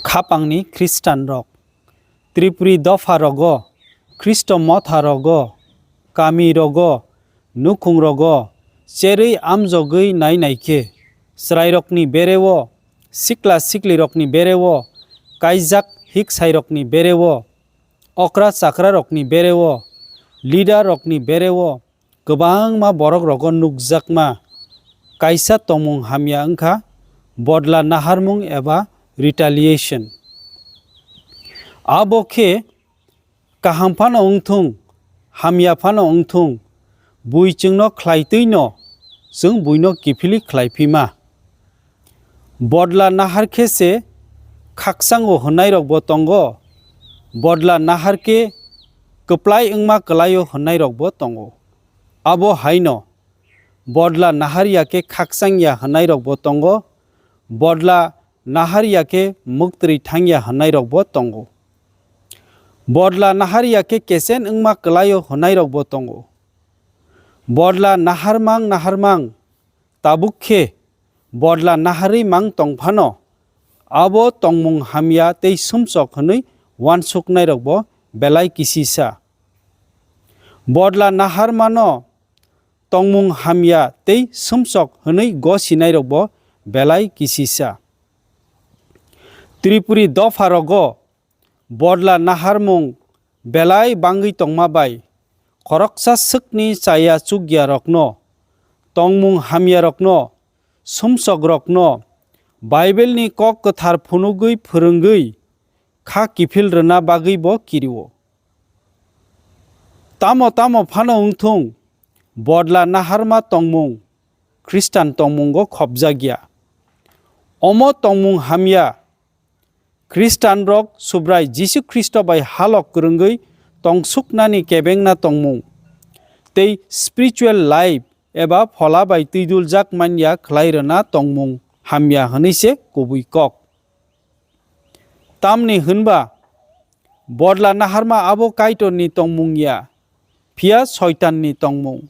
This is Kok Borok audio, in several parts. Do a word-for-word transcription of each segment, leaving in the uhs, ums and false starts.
Khapangni Khristanrok, Tripuri dopha rogo, Khristo motha rogo, kami rogo, nukhung rogo, cherwi amjogwi nai nai khe, chwrairokni bereo, sikla siklirokni bereo, kaijak hiksairokni bereo, okra chakrarokni bereo, leader rokni bereo, kwbangma borok rogo nukjakma kaisa tongmung hamya wngkha bodla naharmung eba retaliation. Abo khe kaham phano wngthung, hamya phano wngthung, bui chwngno khlaitwino chwng buino kiphilwi khlaiphima. Bodla nahar khe se khakchango hwnnairokbo tongo, bodla nahar khe kwplai wngma kwlaio hwnnairokbo tongo. Abo haino bodla nahar ya khe khakchang ya hwnnairokbo tongo, bodla nahar ya khe mwktwrwi thang ya hwnnairokbo tongo. Bodla nahar ya khe kesen wngma kwlaio hwnnairokbo tongo. Bodla naharmang naharmang tabuk khe bodla naharwi mang tong phano, abo tongmung hamya tei sumsok hwnwi uansuknairokbo belai kisisa. Bodla naharmano tongmung hamya tei sumsok hwnwi gosinairokbo belai kisisa. Tripuri dopha rogo bodla naharmung belai bangwi tongma bai, khoroksa swkni chaya chukya rokno, tongmung hamya rokno, sumsok rokno Bible ni kok kwthar phunugwi phwrwngwi kha kiphil rwna bagwi bo kirio. Tamo tamo phano wngthung, bodla naharma tongmung Khristan tongmungo khopjakya. Omo tongmung hamya. Khristanrok Subrai Jisu Khristo bai halok kwrwngwi tongsuknani kebengna tongmung tei spiritual life eba phola bai twiduljak manya khlai rwna tongmung hamya hwnwi se kubui kok. Tamni hwnba, bodla naharma abo Kaitorni tongmung ya, phiya Soitanni tongmung.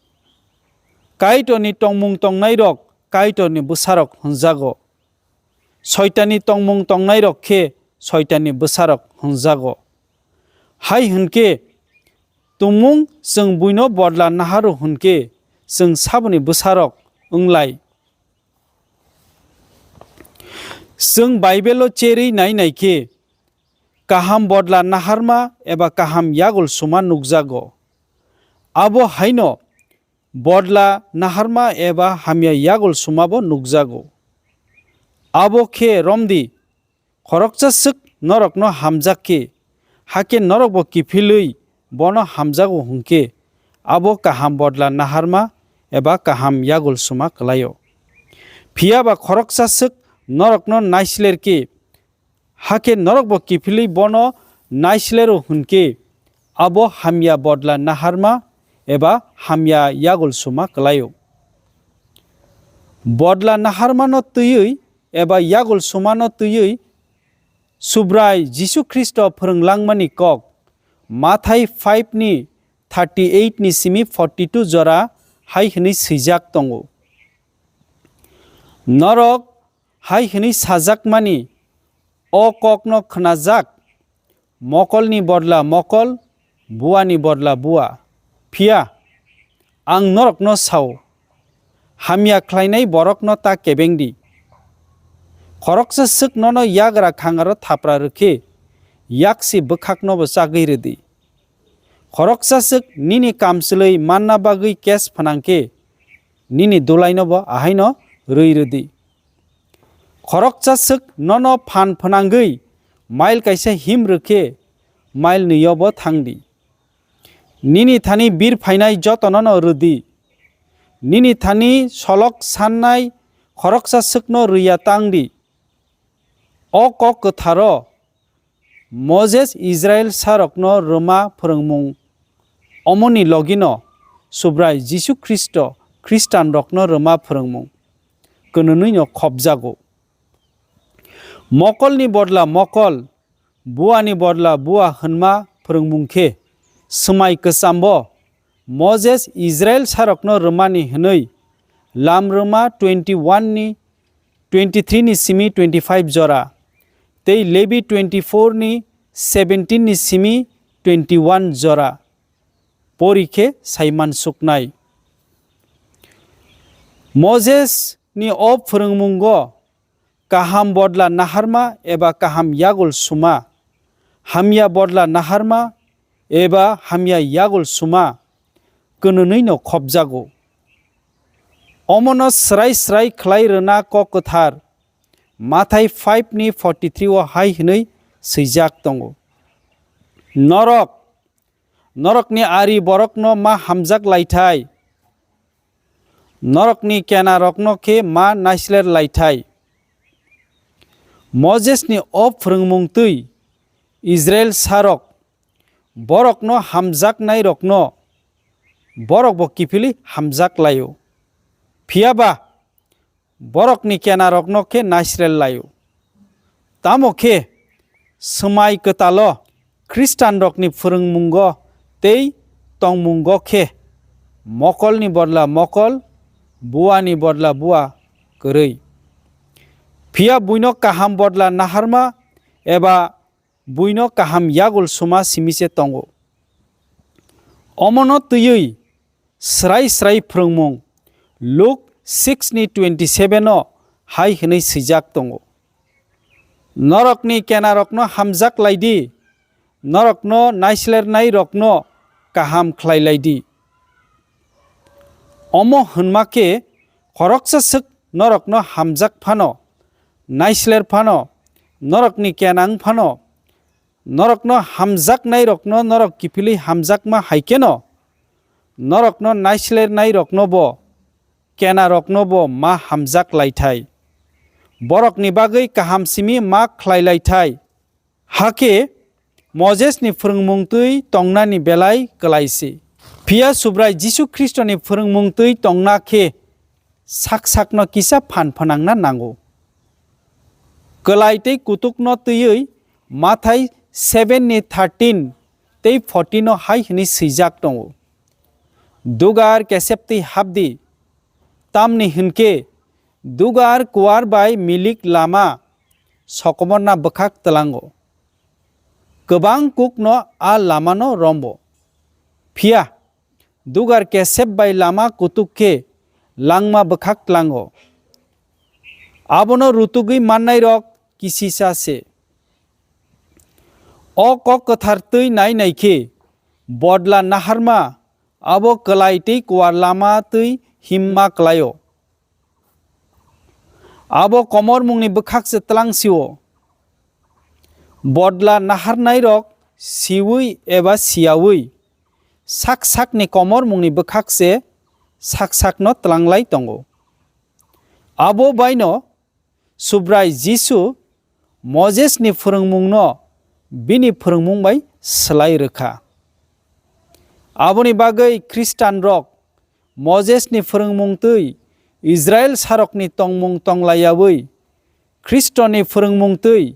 Kaitorni tongmung tongnairok Kaitorni bwsarok hwnjago. Soitanni tongmung tongnairok khe Soitanni bwsarok hwnjago. Hai hwnkhe, tongmung chwng buino bodla naharu hwnkhe, chwng saboni bwsarok wnglai. Chwng Bible-o cherwi nai nai khe, kaham bodla naharma eba kaham yagul suma nukjago. Abo haino bodla naharma eba hamya yagul sumabo nukjago. Abo khe romdi, khoroksa swk norokno hamjak khe, hakhe norokbo kiphilwi bono hamjago hwnkhe, abo kaham bodla naharma eba kaham yagul suma kwlaio. Phiya ba khoroksa swk norokno naisler khe, hakhe norokbo kiphilwi bono naislero hwnkhe, abo hamya bodla naharma eba hamya yagul suma kwlaio. Bodla naharmano twiwi eba yagul sumano twiwi Subrai Jisu Khristo phwrwng langmani kok, Mathai five ni thirty eight ni simi forty two jora hai hwnwi swijak tongo. Norok hai hwnwi sajakmani o kokno khnajak, mokolni bodla mokol, buani bodla bua. Phiya ang norokno sao, hamya khlainai borokno ta kebeng di. Khoroksa swk nono yagra khangaro thapra rwkhe, yaksi bwkhaknobo chagwi rwdi. Khoroksa swk nini kamchwlwi manna bagwi case phnang khe, nini dulainobo ahaino rwi rwdi. Khoroksa swk nono phan phnangwi mail kaisa him rwkhe, mail nwiyobo thangdi. Nini thani bir phainai jotonono rwdi. Nini thani solok sannai khoroksa swkno rwya tangdi. O kok kwtharo Moses Israil sarokno rwma phwrwngmung, omoni logino Subrai Jisu Khristo Khristanrokno rwma phwrwngmung kwnwnwino khopjago. Mokolni bodla mokol, buani bodla bua hwnma phwrwngmung khe, swmai kwchambo Moses Israil sarokno rwmani hwnwi Lam rwma twenty one ni, twenty three ni simi twenty five jora, tei Levi twenty-four ni seventeen ni simi twenty-one jora pori khe saiman suknai. Moses ni o phwrwngmungo kaham bodla naharma eba kaham yagul suma, hamya bodla naharma eba hamya yagul suma kwnwnwi no khopjago. Omono srai srai khlai rwna Kok Kwthar Mathai five ni forty three o hai hwnwi swijak tongo, "Norok, norokni ari borokno ma hamjak laithai, norokni kenarokno khe ma naisler laithai." Moses ni o phwrwngmung twi Israel sarok borokno hamjaknairokno borok bo kiphilwi hamjak laio, phiya ba borokni kenarokno khe naisrel laio. Tamo khe swmai kwtalo Khristanrokni phwrwngmungo tei tongmungo khe mokolni bodla mokol, buani bodla bua kwrwi. Phiya buino kaham bodla naharma eba buino kaham yagul suma simi se tongo. Omono twiwi srai srai phwrwngmung Luk six ni twenty seven o hai hwnwi swijak tongo, "Norokni kenarokno hamjak lai di, norokno naislernairokno kaham khlai lai di." Omo hwnma khe khoroksa swk norokno hamjak phano, naisler phano, norokni kenang phano, norokno hamjaknairokno norok kiphilwi hamjakma hai kheno, norokno naislernairokno bo, kenarokno bo ma hamjak laithai. Borokni bagwi kaham simi ma khlai laithai. Hakhe Moses ni phwrwngmung twi tongnani belai kwlai se. Phiya Subrai Jisu Khristo ni phwrwngmung twi tongna khe sak sakno kisa phan phanangna nango. Kwlai tei kutukno twiwi Mathai seven ni thirteen tei fourteen o hai hwnwi swijak tongo, "Dugar kesep twi hap di, tamni hwn khe dugar kuar bai milik lama sokomorna bwkhak tlango. Kwbang kukno a lamano rombo. Phiya dugar kesep bai lama kutuk khe langma bwkhak tlango. Abono rutugwi mannairok kisisa se." O Kok Kwthar twi nai nai khe bodla naharma abo kwlai tei kuar lama twi himma kwlaio. Abo komormungni bwkhak se tlang sio. Bodla naharnairok siwi eba siyawi sak sakni komormungni bwkhak se sak sakno tlanglai tongo. Abo baino Subrai Jisu Moses ni phwrwngmungno bini phwrwngmung bai swlai rwkha. Aboni bagwi Khristanrok Moses ni phwrwngmung twi Israel sarokni tongmung tonglaiyawi Khristoni phwrwngmung twi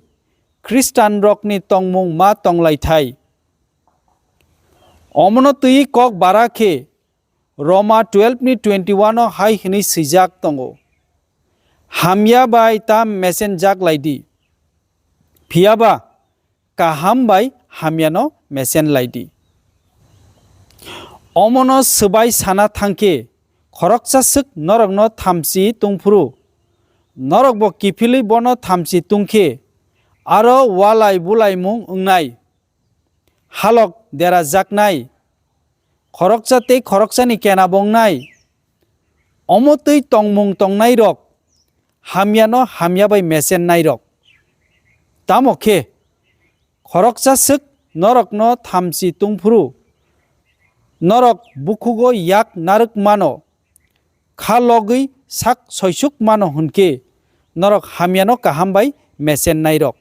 Khristanrokni tongmung ma tonglaithai. Omono twi kok bara khe Roma twelve ni twenty one o hai hwnwi swijak tongo, "Hamya bai ta mesenjak lai di, phiya ba kaham bai hamyano mesen lai di." Omono swbai sana thang khe, khoroksa swk norokno thamchi tungphuru, norok bo kiphilwi bono thamchi tungkhe, aro walai bulaimung wngnai, halok derajaknai, khoroksa tei khoroksani kenabongnai, omo twi tongmung tongnairok, hamyano hamya bai mesennairok. Tamo khe, khoroksa swk norokno thamchi tungphuru, norok bukhugo yak narwk mano, kha logwi sak soisuk mano hwn khe, norok hamyano kaham bai mesennairok.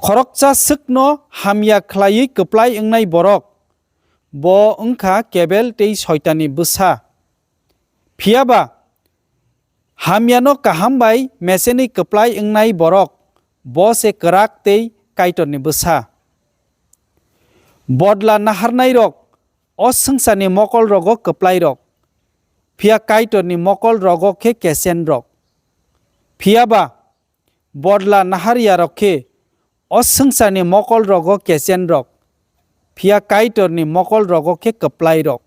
Khoroksa swkno hamya khlaiwi kwplai wngnai borok, bo wng kha Kebel tei Soitanni bwsa. Phiya ba, hamyano kaham bai mesenwi kwplai wngnai borok, bo se kwrak tei Kaitorni bwsa. Bodla naharnairok o swngcharni mokolrogo kwplairok, phiya Kaitorni mokolrogo khe kesenrok. Phiya ba, bodla naharyarok khe o swngcharni mokolrogo kechenrok, phiya Kaitorni mokolrogo khe kwplairok.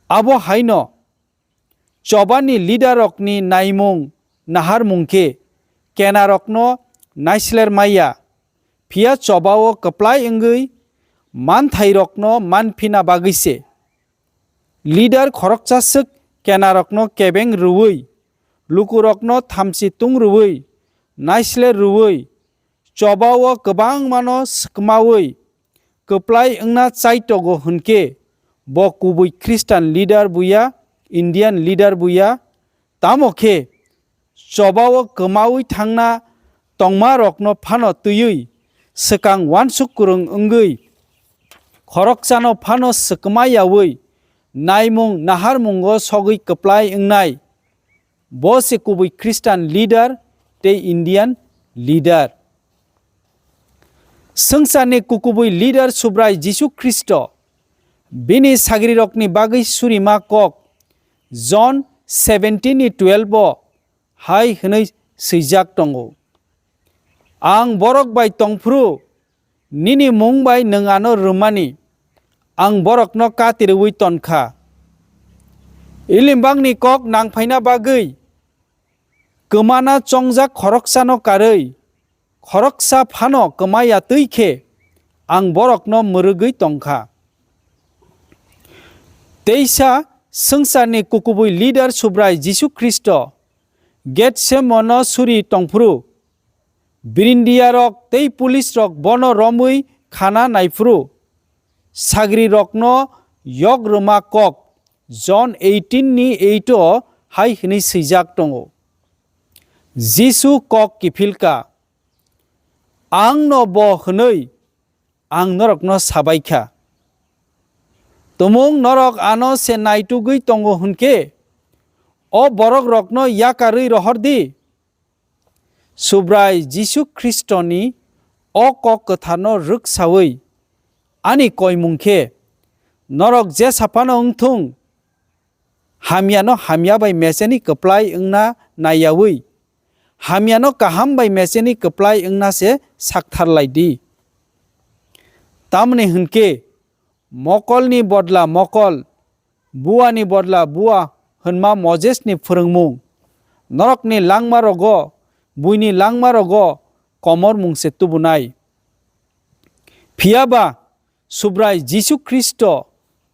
Abo haino chobani leaderrokni naimung naharmung khe kenarokno naisler maya, phiya chobao kwplai wngwi manthairokno manphina bagwi se. Leader khoroksa swk kenarokno kebeng rwui, lukurokno thamchi tung rwui, naisler rwui, chobao kwbangmano swkmaui kwplai wngna chaitogo hwnkhe, bo kubui Khristan leader buya, Indian leader buya, tamo khe chobao kwmaui thangna tongmarokno phano twiwi swkang uansuk kwrwng wngwi khoroksano phano swkma yaui naimung naharmungo sogwi kwplai wngnai. Bo se kubui Khristan leader tei Indian leader. Swngcharni kukubui leader Subrai Jisu Khristo bini sagrirokni bagwi surima kok John seventeen ni twelve o hai hwnwi swijak tongo, "Ang borok bai tongphuru, nini mung bai nwng ano rwmani, ang borokno katirwi tonkha." Ilimbangni kok nangphaina bagwi kwmana chongjak khoroksano karwi, khoroksa phano kwmaya twi khe ang borokno mwrwgwi tongkha. Teisa swngcharni kukubui leader Subrai Jisu Khristo Getsemono suri tongphuru, birindiyarok tei pulisrok bono romwi khana naiphuru, sagrirokno yok rwma kok John eighteen ni eight o hai hwnwi swijak tongo, Jisu kok kiphilka, "Ang no bo hwnwi ang norokno sabaikha. Tumung norok ano se naitugwi tongo hwnkhe, o borokrokno yakarwi rohor di." Subrai Jisu Khristoni o kok kwtharno rwksaui ani koimung khe, norok jesa phano wngthung, hamyano hamya bai mecheni kwplai wngna naiyaui, hamyano kaham bai mecheni kwplai wngna se sakthar lai di. Tamni hwnkhe, mokolni bodla mokol, buani bodla bua hwnma Mosesni phwrwngmung, norokni langmarogo, buini langmarogo komormung se tubunai. Phiya ba Subrai Jisu Khristo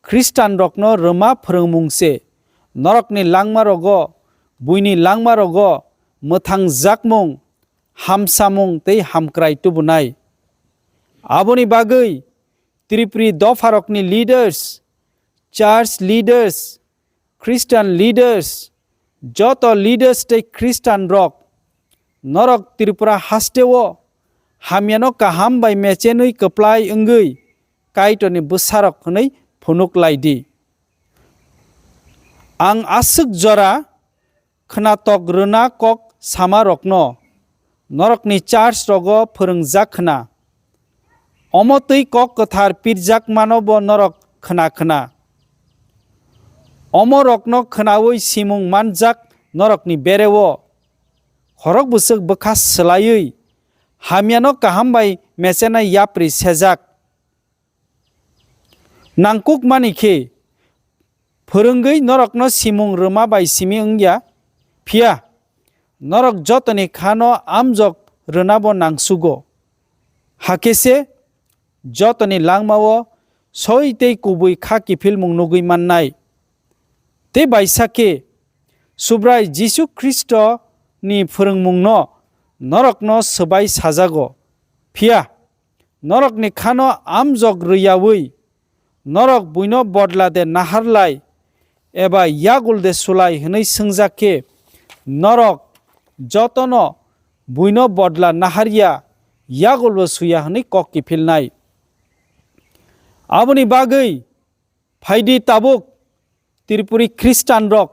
Khristanrokno rwma phwrwngmung se norokni langmarogo, buini langmarogo mwthangjakmung, hamsamung tei hamkrai tubunai. Aboni bagwi Tripuri dopharokni leaders, church leaders, Christian leaders, joto leaders tei Khristanrok, norok Tripura hasteo hamyano kaham bai mechenwi kwplai wngwi Kaitorni bwsarok hwnwi phunuk lai di. Ang aswk jora khnatok rwna kok samarokno norokni church rogo phwrwngjak khna. Omo twi kok kwthar pirjak mano bo norok khna khna. Omorokno khnaui simung manjak norokni bereo khorok bwswk bwkha swlaiwi hamyano kaham bai mechenai yapri sejak. Nangkukmani khe, phwrwngwi norokno simung rwma bai simi wngya, phiya norok jotoni khano amjok rwnabo nangsugo. Hakhe se jotoni langmao soi tei kubui kha kiphilmung nugwi mannai. Tei baisa khe, Subrai Jisu Khristoni phwrwngmungno norokno swbai sajago, phiya norokni khano amjok rwyaui, norok buino bodla de nahar lai eba yagul de su lai hwnwi swngjak khe, norok jotono buino bodla nahar ya, yagul bo su ya hwnwi kok kiphilnai. Aboni bagwi phaidi tabuk Tripuri Khristanrok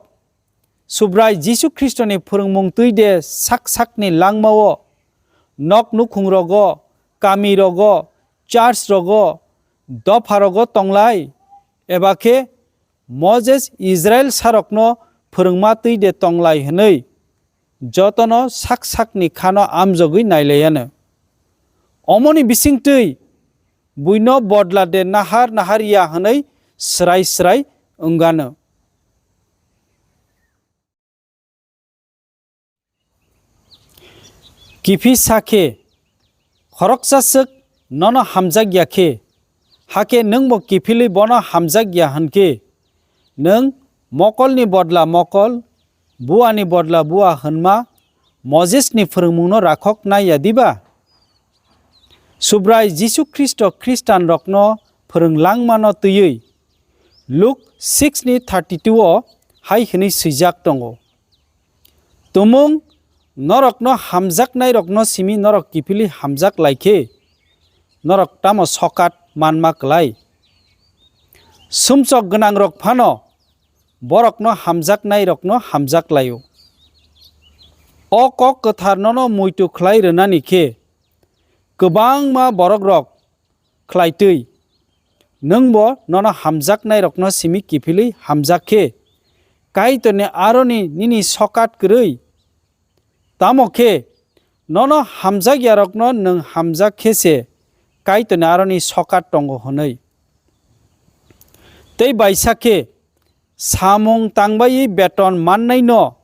Subrai Jisu Khristoni phwrwngmung twi de sak sakni langmao, nok nukhungrogo, kamirogo, church rogo, dopharogo tonglai, eba khe Moses Israil sarokno phwrwngma twi de tonglai hwnwi jotono sak sakni khano amjogwi nailaiano. Omoni bisingtwi buino bodla de nahar nahar ya hwnwi srai srai wngano. Kiphilsa khe, khoroksa swk nono hamjak ya khe, hakhe nwngbo kiphilwi bono hamjak ya hwn khe, nwng mokolni bodla mokol, buani bodla bua hwnma Mosesni phrwngmungno rakhok nai ya diba? Subrai Jisu Khristo Khristanrokno phrwng langmano twiwi Luk six ni thirty two o hai hwnwi swijak tongo, "Tumung norokno hamjaknairokno simi norok kiphilwi hamjak lai khe, norok tamo sokat manma klai? Sumsok gwnangrok phano borokno hamjaknairokno hamjak lai-o." O kok kwthar nono muitu khlai rwnani khe kwbangma borokrok khlaitwi, nwngbo nono hamjaknairokno simi kiphilwi hamjak khe, Kaitorni aroni nini sokat kwrwi? Tamo khe, nono hamjakyarokno nwng hamjak khe se Kaitorni aroni sokat tongo hwnwi. Tei baisa khe, samung tangbaiwi beton mannaino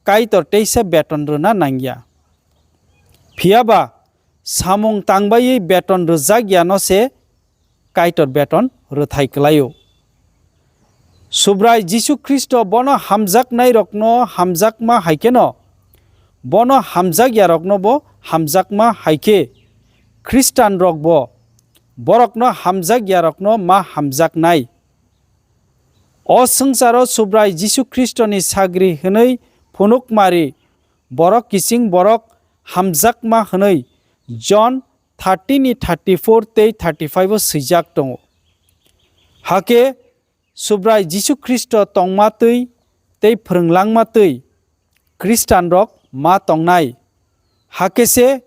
Kaitor teisa beton rwna nangya. Phiya ba samung tangbaiwi beton rwjak yano se Kaitor beton rwthai kwlaio. Subrai Jisu Khristo bono hamjaknairokno hamjakma hai kheno, bono hamjakyarokno bo hamjakma hai khe, Khristanrok bo borokno hamjakyarokno ma hamjaknai. O swngcharo Subrai Jisu Khristoni sagri hwnwi phunukmari borok kiching borok hamjakma hwnwi Jon thirty ni thirty four tei thirty five o swijak tongo. Hakhe Subrai Jisu Khristo tongma twi tei phrwng langma twi Khristanrok ma tongnai, hakhe se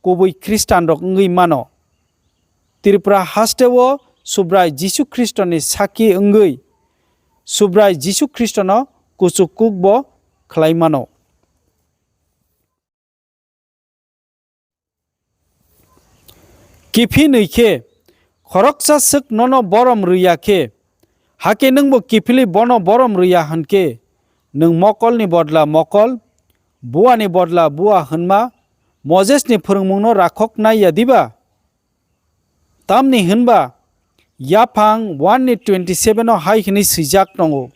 kubui Khristanrok wngwi mano. Tripura hasteo Subrai Jisu Khristoni sakhi wngwi Subrai Jisu Khristono kuchuk kukbo khlai mano. Kiphi nwi khe, khoroksa swk nono borom rwya khe, hakhe nwngbo kiphilwi bono borom rwya hwn khe, nwng mokolni bodla mokol, buani bodla bua hwnma Mosesni phrwngmungno rakhok nai ya diba? Tamni hwnba, Yaphang one ni twenty seven o hai hwnwi swijak tongo,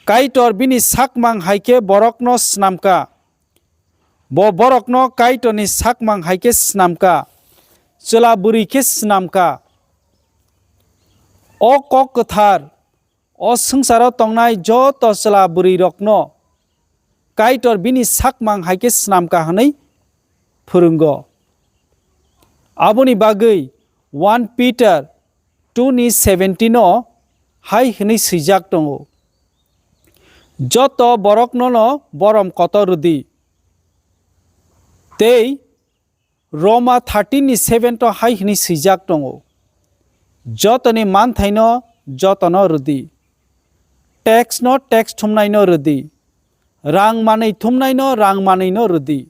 "Kaitor bini sakmang hai khe borokno snam kha." Bo borokno Kaitorni sakmang hai khe snam kha, chwla bwrwi khe snam kha. O kok kwthar o swngcharo tongnai joto chwla bwrwirokno Kaitor bini sakmang hai khe snam kha hwnwi phwrwngo. Aboni bagwi one Peter two ni seventeen o hai hwnwi swijak tongo, "Joto boroknono borom kotor rwdi." Tei Roma thirteen ni seven o hai hwnwi swijak tongo, "Jotoni manthaino jotono rwdi, tax no tax thumnaino rwdi, rang manwi thumnaino rang manwino rwdi,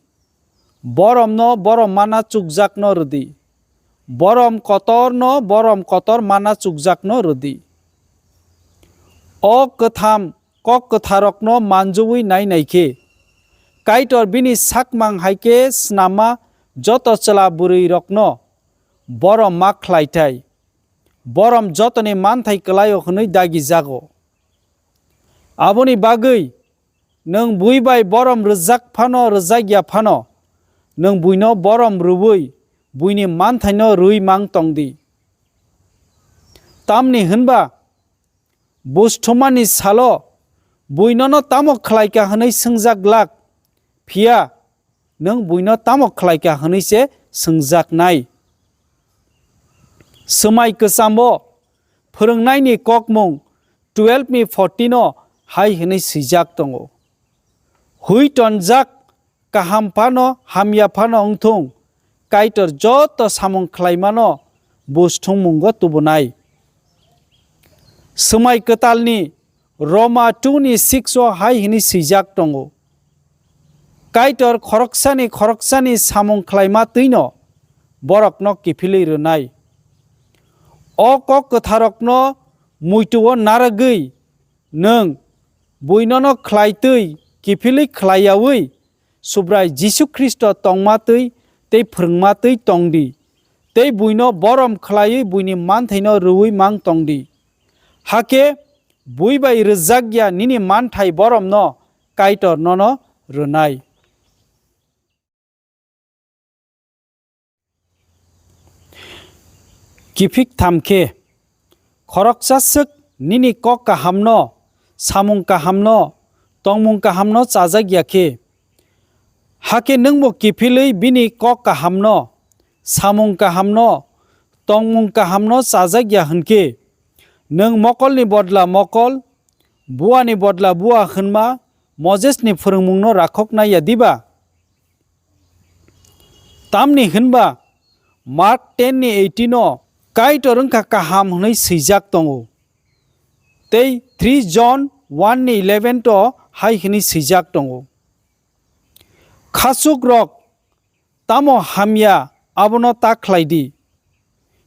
boromno borom mana chukjakno rwdi, borom kotorno borom kotor mana chukjakno rwdi." O kwtham kok kwtharokno manjui nai nai khe, Kaitor bini sakmang hai khe snamma joto chwla bwrwirokno borom ma khlai thai, borom jotoni manthai kwlaio hwnwi dagijago. Aboni bagwi nwng bui bai borom rwjak phano rwjak ya phano, nwng buino borom rwui buini manthaino rwi mang tong di. Tamni hwnba, buj thumani salo bui nono tamo khlai kha hwnwi swngjak glak, phiya nwng buino tamo khlai kha hwnwi se swngjak nai. Swmai kwchambo phwrwngnaini kokmung twelve ni fourteen o hai hwnwi swijak tongo, "Hui tonjak kaham phano hamya phano wngthung, Kaitor joto samung khlaimano buj thwngmungo tubunai." Swmai kwtalni Roma two ni six o hai hwnwi swijak tongo, Kaitor khoroksani khoroksani samung khlaima twino borokno kiphilwi rwnai. O kok kwtharokno muitu-o narwgwi nwng buinono khlai twi kiphilwi khlai yaui Subrai Jisu Khristo tongma twi tei phrwngma twi tong di, tei buino borom khlaiwi buini manthaino rwui mang tong di. Hakhe bui bai rwjak ya nini manthai boromno Kaitor nono rwnai. Kiphik tham khe, khoroksa swk nini kok kahamno, samung kahamno, tongmung kahamno chajak ya khe, hakhe nwngbo kiphilwi bini kok kahamno, samung kahamno, tongmung kahamno chajak ya hwn khe, nwng mokolni bodla mokol, buani bodla bua hwnma Mosesni phrwngmungno rakhok nai ya diba? Tamni hwnba Mark ten ni eighteen o Kaitor wngkha kaham hwnwi swijak tongo. Tei three John one ni eleven o hai hwnwi swijak tongo. Khachuk rok tamo hamya abono ta khlai di.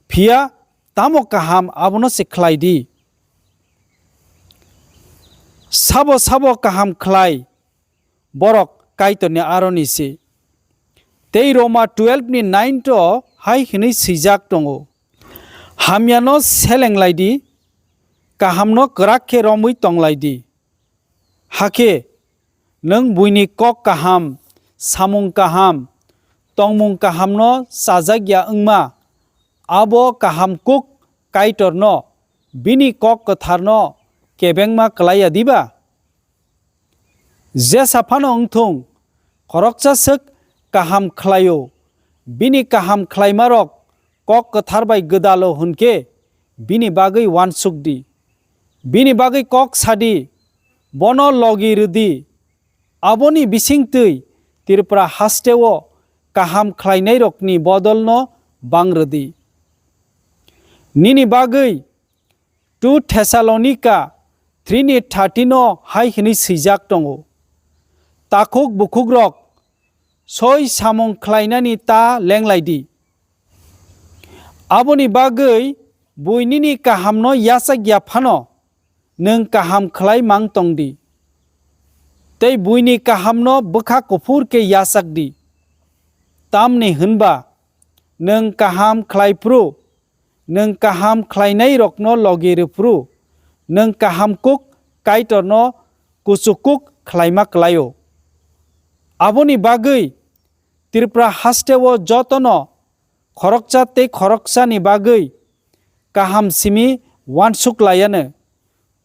Phiya tamo kaham abono se khlai di. Sabo sabo kaham khlai borok Kaitorni aroni se. Tei Roma twelve ni nine o hai hwnwi swijak tongo, "Hamyano seleng lai di, kahamno kwrak khe romwi tong lai di." Hakhe nwng buini kok kaham, samung kaham, tongmung kahamno chajak ya wngma, abo kaham kuk Kaitorno, bini kok kwtharno kebengma klai ya diba? Jesa phano wngthung, khoroksa swk kaham khlaio, bini kaham khlaimarok kok kwthar bai gwdalo hwn khe bini bagwi uansuk di. Bini bagwi kok sa di, bono logi rw di. Aboni bisingtwi Tripura hasteo kaham khlainairokni bodolno bang rw di. Nini bagwi two Thessalonica three ni thirteen o hai hwnwi swijak tongo, "Takhuk bukhukrok, soi samung khlainani ta lenglai di." Aboni bagwi bui nini kahamno yachak ya phano, nwng kaham khlai mang tong di, tei buini kahamno bwkha kuphur khe yachak di. Tamni hwnba nwng kaham khlai phuru, nwng kaham khlainairokno logi rw phuru, nwng kaham kuk Kaitorno kuchuk kuk khlaima klaio. Aboni bagwi Tripura hasteo jotono khoroksa tei khoroksani bagwi kaham simi uansuk lai anw,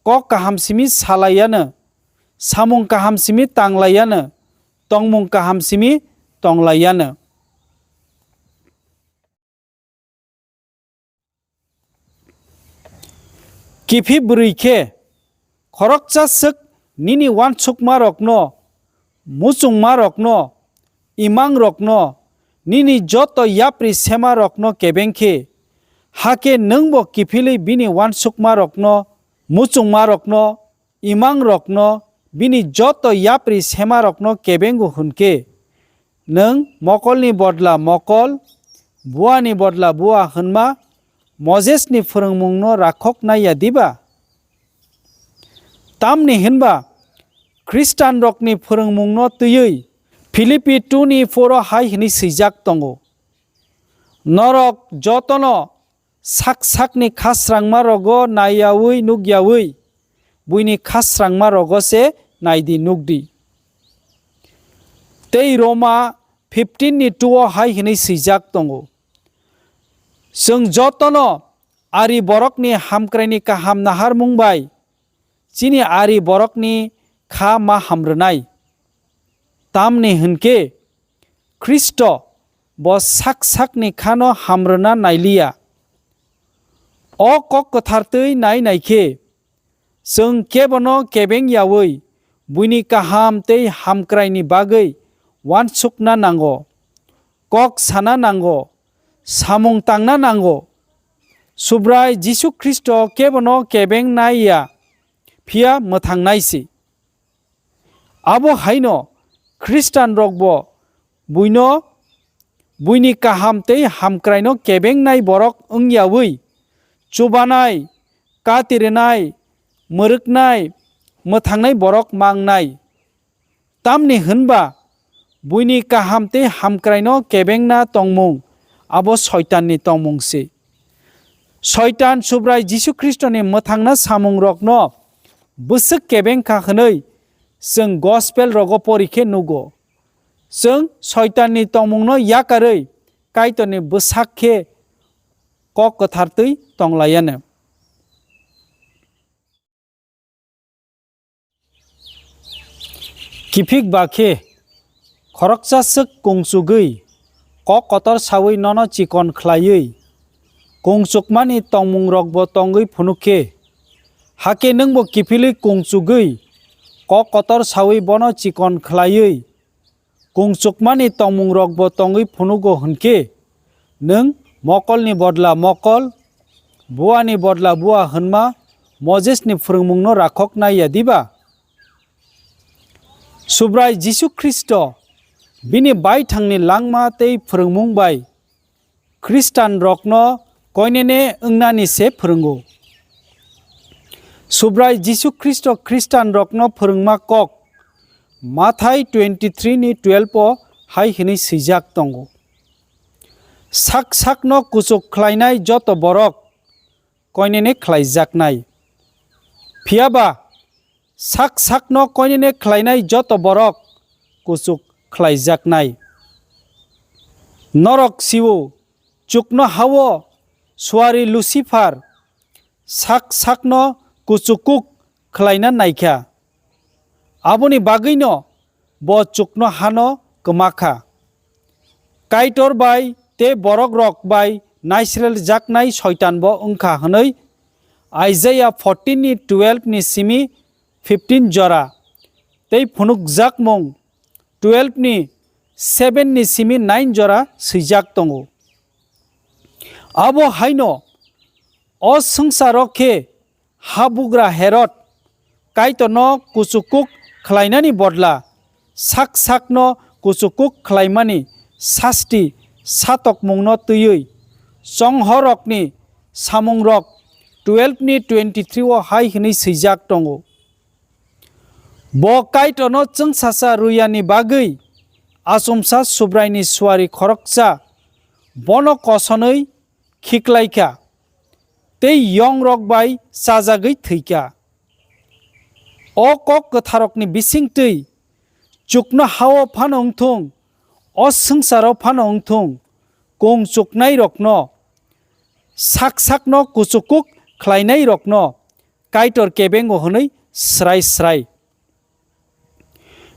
kok kaham simi sa lai anw, samung kaham simi tang lai anw, tongmung kaham simi tong lai anw. Kiphilwi khe khoroksa swk nini uansukmarokno, muchungmarokno, imangrokno, nini joto yapri semarokno kebeng khe, hakhe nwngbo kiphilwi bini uansukmarokno, muchungmarokno, imangrokno, bini joto yapri semarokno kebengo hwn khe, nwng mokolni bodla mokol, buani bodla bua hwnma Mosesni phrwngmungno rakhok nai ya diba? Tamni hwnba Khristanrokni phrwngmungno twiwi Philippi two ni four o hai hwnwi swijak tongo, "Norok jotono sak sakni khasrangma rogo naiyaui nukyaui buini khasrangma rogo se naidi nukdi." Tei Roma fifteen ni two o hai hwnwi swijak tongo, "Chwng jotono ari borokni hamkraini kaham naharmung bai chini ari borokni kha ma hamrwnai." Tamni hwn khe Khristo bo sak sakni khano hamrwna nailiya. O kok kwthar twi nai nai khe, chwng kebono kebeng yaui buini kaham tei hamkraini bagwi uansukna nango, kok sana nango, samung tangna nango. Subrai Jisu Khristo kebono kebeng nai ya, phiya mwthang nai se. Abo haino Khristanrokbo buino, buini kaham tei hamkraino kebengnai borok wng yaui, chubanai, kati rwnai, mwrwknai, mwthangnai borok mangnai. Tamni hwnba buini kaham tei hamkraino kebengna tongmung abo Soitanni tongmung se. Soitan Subrai Jisu Khristoni mwthangna samungrokno bwswk kebeng kha hwnwi chwng gospel rogo pori khe nugo. Chwng Soitanni tongmungno yakarwi Kaitorni bwsak khe kok kwthar twi tonglaiyano. Kiphik ba khe khoroksa swk kungchugwi kok kotor saui nono chikon khlaiwi kungchukmani tongmungrokbo tongwi phunuk khe, hakhe nwngbo kiphilwi kungchugwi kok kotor saui bono chikon khlaiwi kungchukmani tongmungrokbo tongwi phunugo hwnkhe, nwng mokolni bodla mokol, buani bodla bua hwnma Mosesni phrwngmungno rakhok nai ya diba? Subrai Jisu Khristo bini baithangni langma tei phrwngmung bai Khristanrokno koinene wngnani se phrwngo. Subrai Jisu Khristo Khristanrokno phrwngma kok Mathai twenty-three ni twelve o hai hwnwi swijak tongo: "Sak sakno kuchuk khlainai joto borok koinene khlaijaknai. Phiya ba sak sakno koinene khlainai joto borok kuchuk khlaijaknai." Norok sio, chukno hao suari Lucifer sak sakno kuchukuk khlaina naikha. Aboni bagwino bo chukno hano kwma kha. Kaitor bai tei borokrok bai naisreljaknai Soitanbo wngkha hwnwi Isaiah fourteen ni twelve ni simi fifteen jora tei phunukjakmung twelve ni seven ni simi nine jora swijak tongo. Abo haino o swngcharo khe habugra Herod Kaitorno kuchukuk khlainani bodla sak sakno kuchukuk khlaimani sasti satokmungno twiwi chonghorrokni samungrok twelve ni twenty-three o hai hwnwi swijak tongo: "Bo Kaitorno chwngsacha rwiyani bagwi achomsa Subraini suari khoroksa bono kosonwi khiklaikha tei yongrok bai chajagwi thwikha." O kok kwtharokni bisingtwi chukno hao phano wngthung, o swngcharo phano wngthung, kung chuknairokno, sak sakno kuchukuk khlainairokno Kaitor kebengo hwnwi srai srai.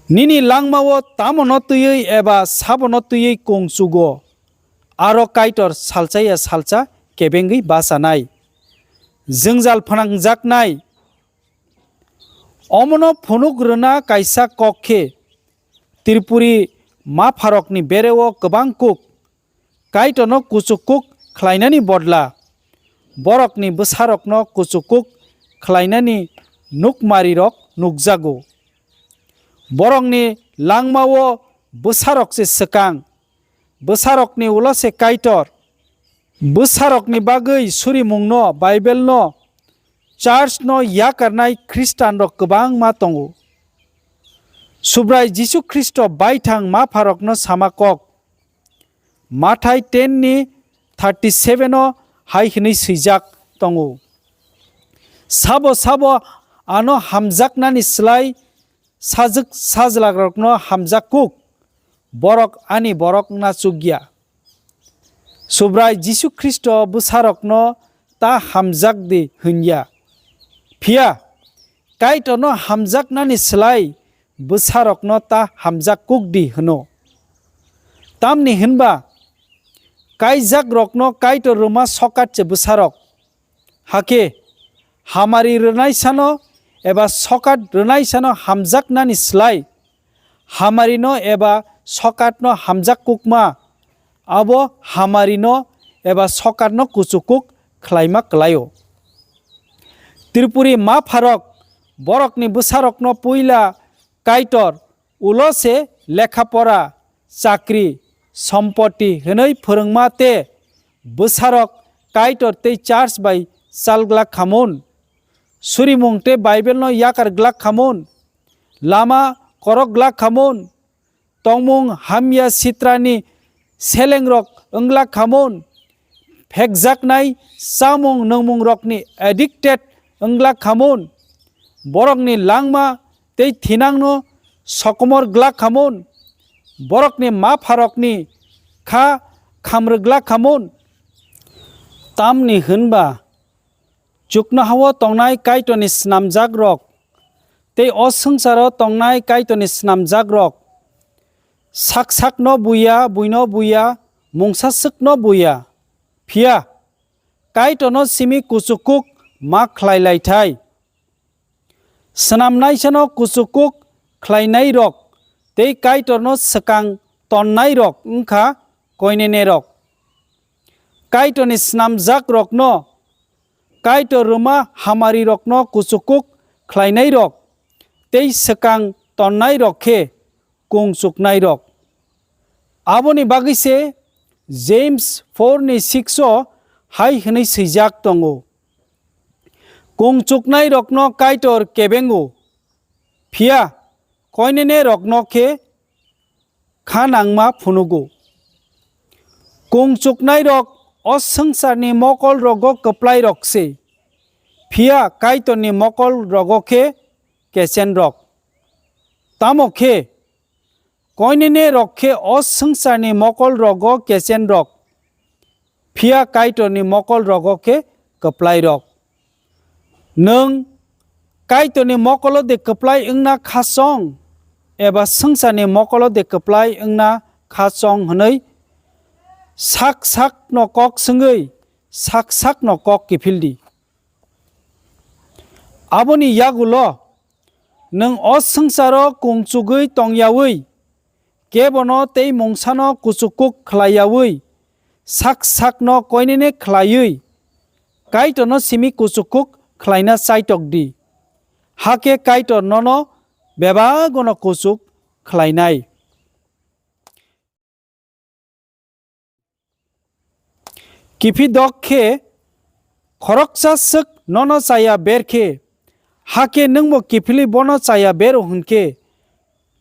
Nini langmao tamono twiwi eba sabono twiwi kung chugo, aro Kaitor salcha ya salcha kebengwi bachanai, jwngjal phnangjaknai. Omono phunuk rwna kaisa kok khe, Tripuri mapharokni bereo kwbang kuk Kaitorno kuchukuk khlainani bodla borokni bwsarokno kuchukuk khlainani nukmarirok nukjago. Borokni langmao bwsarok se swkang, bwsarokni ulo se Kaitor. Bwsarokni bagwi surimungno, Bible-no, Church-no yakarnai Khristanrok kwbangma tongo. Subrai Jisu Khristo baithang mapharokno sama kok. Mathai ten ni thirty seven o hai hwnwi swijak tongo: "Sabo sabo ano hamjaknani slai sajwk sajlakrokno hamjak kuk, borok ani borok na chukya." Subrai Jisu Khristo bwsarokno ta hamjak di hwnya, phiya Kaitorno hamjaknani slai bwsarokno ta hamjak kuk di hwno. Tamni hwnba kaijakrokno Kaitor rwma sokat se bwsarok. Hakhe hamari rwnaisano eba sokat rwnaisano hamjaknani slai hamarino eba sokatno hamjak kukma, abo hamarino eba sokatno kuchukuk khlaima kwlaio. Tripuri mapharok borokni bwsarokno puila Kaitor ulo se lekha pora, chakri, sompoti hwnwi phwrwngma tei bwsarok Kaitor tei church bai chal glak khamun. Surimung tei Bible no yakar glak khamun. Lama korok glak khamun. Tongmung hamya sitrani selengrok wng glak khamun. Phekjaknai chamung nungmungrokni addicted wng glak khamun. Borokni langma tei thinangno sokomor glak khamun. Borokni mapharokni kha khamrwk glak khamun. Tamni hwnba chuknohao tongnai Kaitorni snamjakrok tei o swngcharo tongnai Kaitorni snamjakrok sak sakno buya, buino buya, mungsa swkno buya. Phiya Kaitorno simi kuchukuk ma khlai lai thai. Snamnaisano kuchukuk khlainairok tei Kaitorno swkang tonnairok wng kha koinenerok. Kaitorni snamjakrokno, Kaitor rwma hamarirokno kuchukuk khlainairok tei swkang tonnairok khe kung chuknairok. Aboni bagwi se James four ni six o hai hwnwi swijak tongo, "Kung chuknairokno Kaitor kebengo, phiya koinenerokno khe kha nangma phunugo." Kung chuknairok o swngcharni mokolrogo kwplairok se, phiya Kaitorni mokolrogo khe kechenrok. Tamo khe koinenerok khe o swngcharni mokolrogo kechenrok, phiya Kaitorni mokolrogo khe kwplairok. Nwng Kaitorni mokolo de kwplai wngna kha chong, eba swngcharni mokolo de kwplai wngna kha chong hwnwi sak sakno kok swngwi sak sakno kok kiphil di. Aboni yagulo nwng o swngcharo kung chugwi tong yaui, kebono tei mungsano kuchukuk khlai yaui, sak sakno koinene khlaiwi Kaitorno simi kuchukuk khlaina chaitok di. Hakhe Kaitor nono bebagono kuchuk khlainai. Kiphidok khe khoroksa swk nono chaya ber khe, hakhe nwngbo kiphilwi bono chaya bero hwn khe,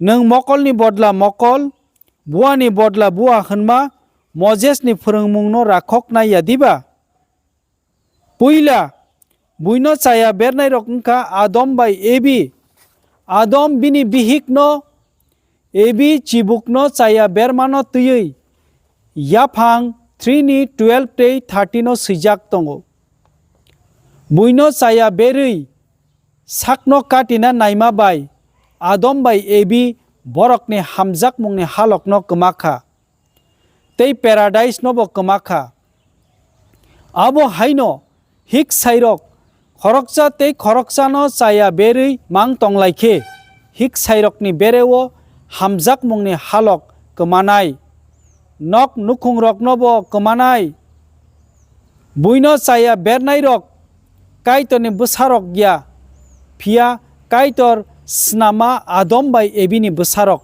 nwng mokolni bodla mokol, buani bodla bua hwnma Mosesni phrwngmungno rakhok nai ya diba? Puila buino chaya bernairok wngkha Adom bai Ebi. Adom bini bihikno Ebi chibukno chaya bermano twiwi yaphang three ni twelve tei thirteen o swijak tongo. Buino chaya berwi sakno katina naima bai Adom bai Ebi borokni hamjakmungni halokno kwma kha. Tei Paradise nobo kwma kha. Abo haino hik sairok khoroksa tei khoroksano chaya berwi mang tonglai khe, hik sairokni bereo hamjakmungni halok kwmanai, nok nukhungroknobo kwmanai. Buino chaya bernairok Kaitorni bwsarok ya, phiya Kaitor snama Adom bai Ebini bwsarok.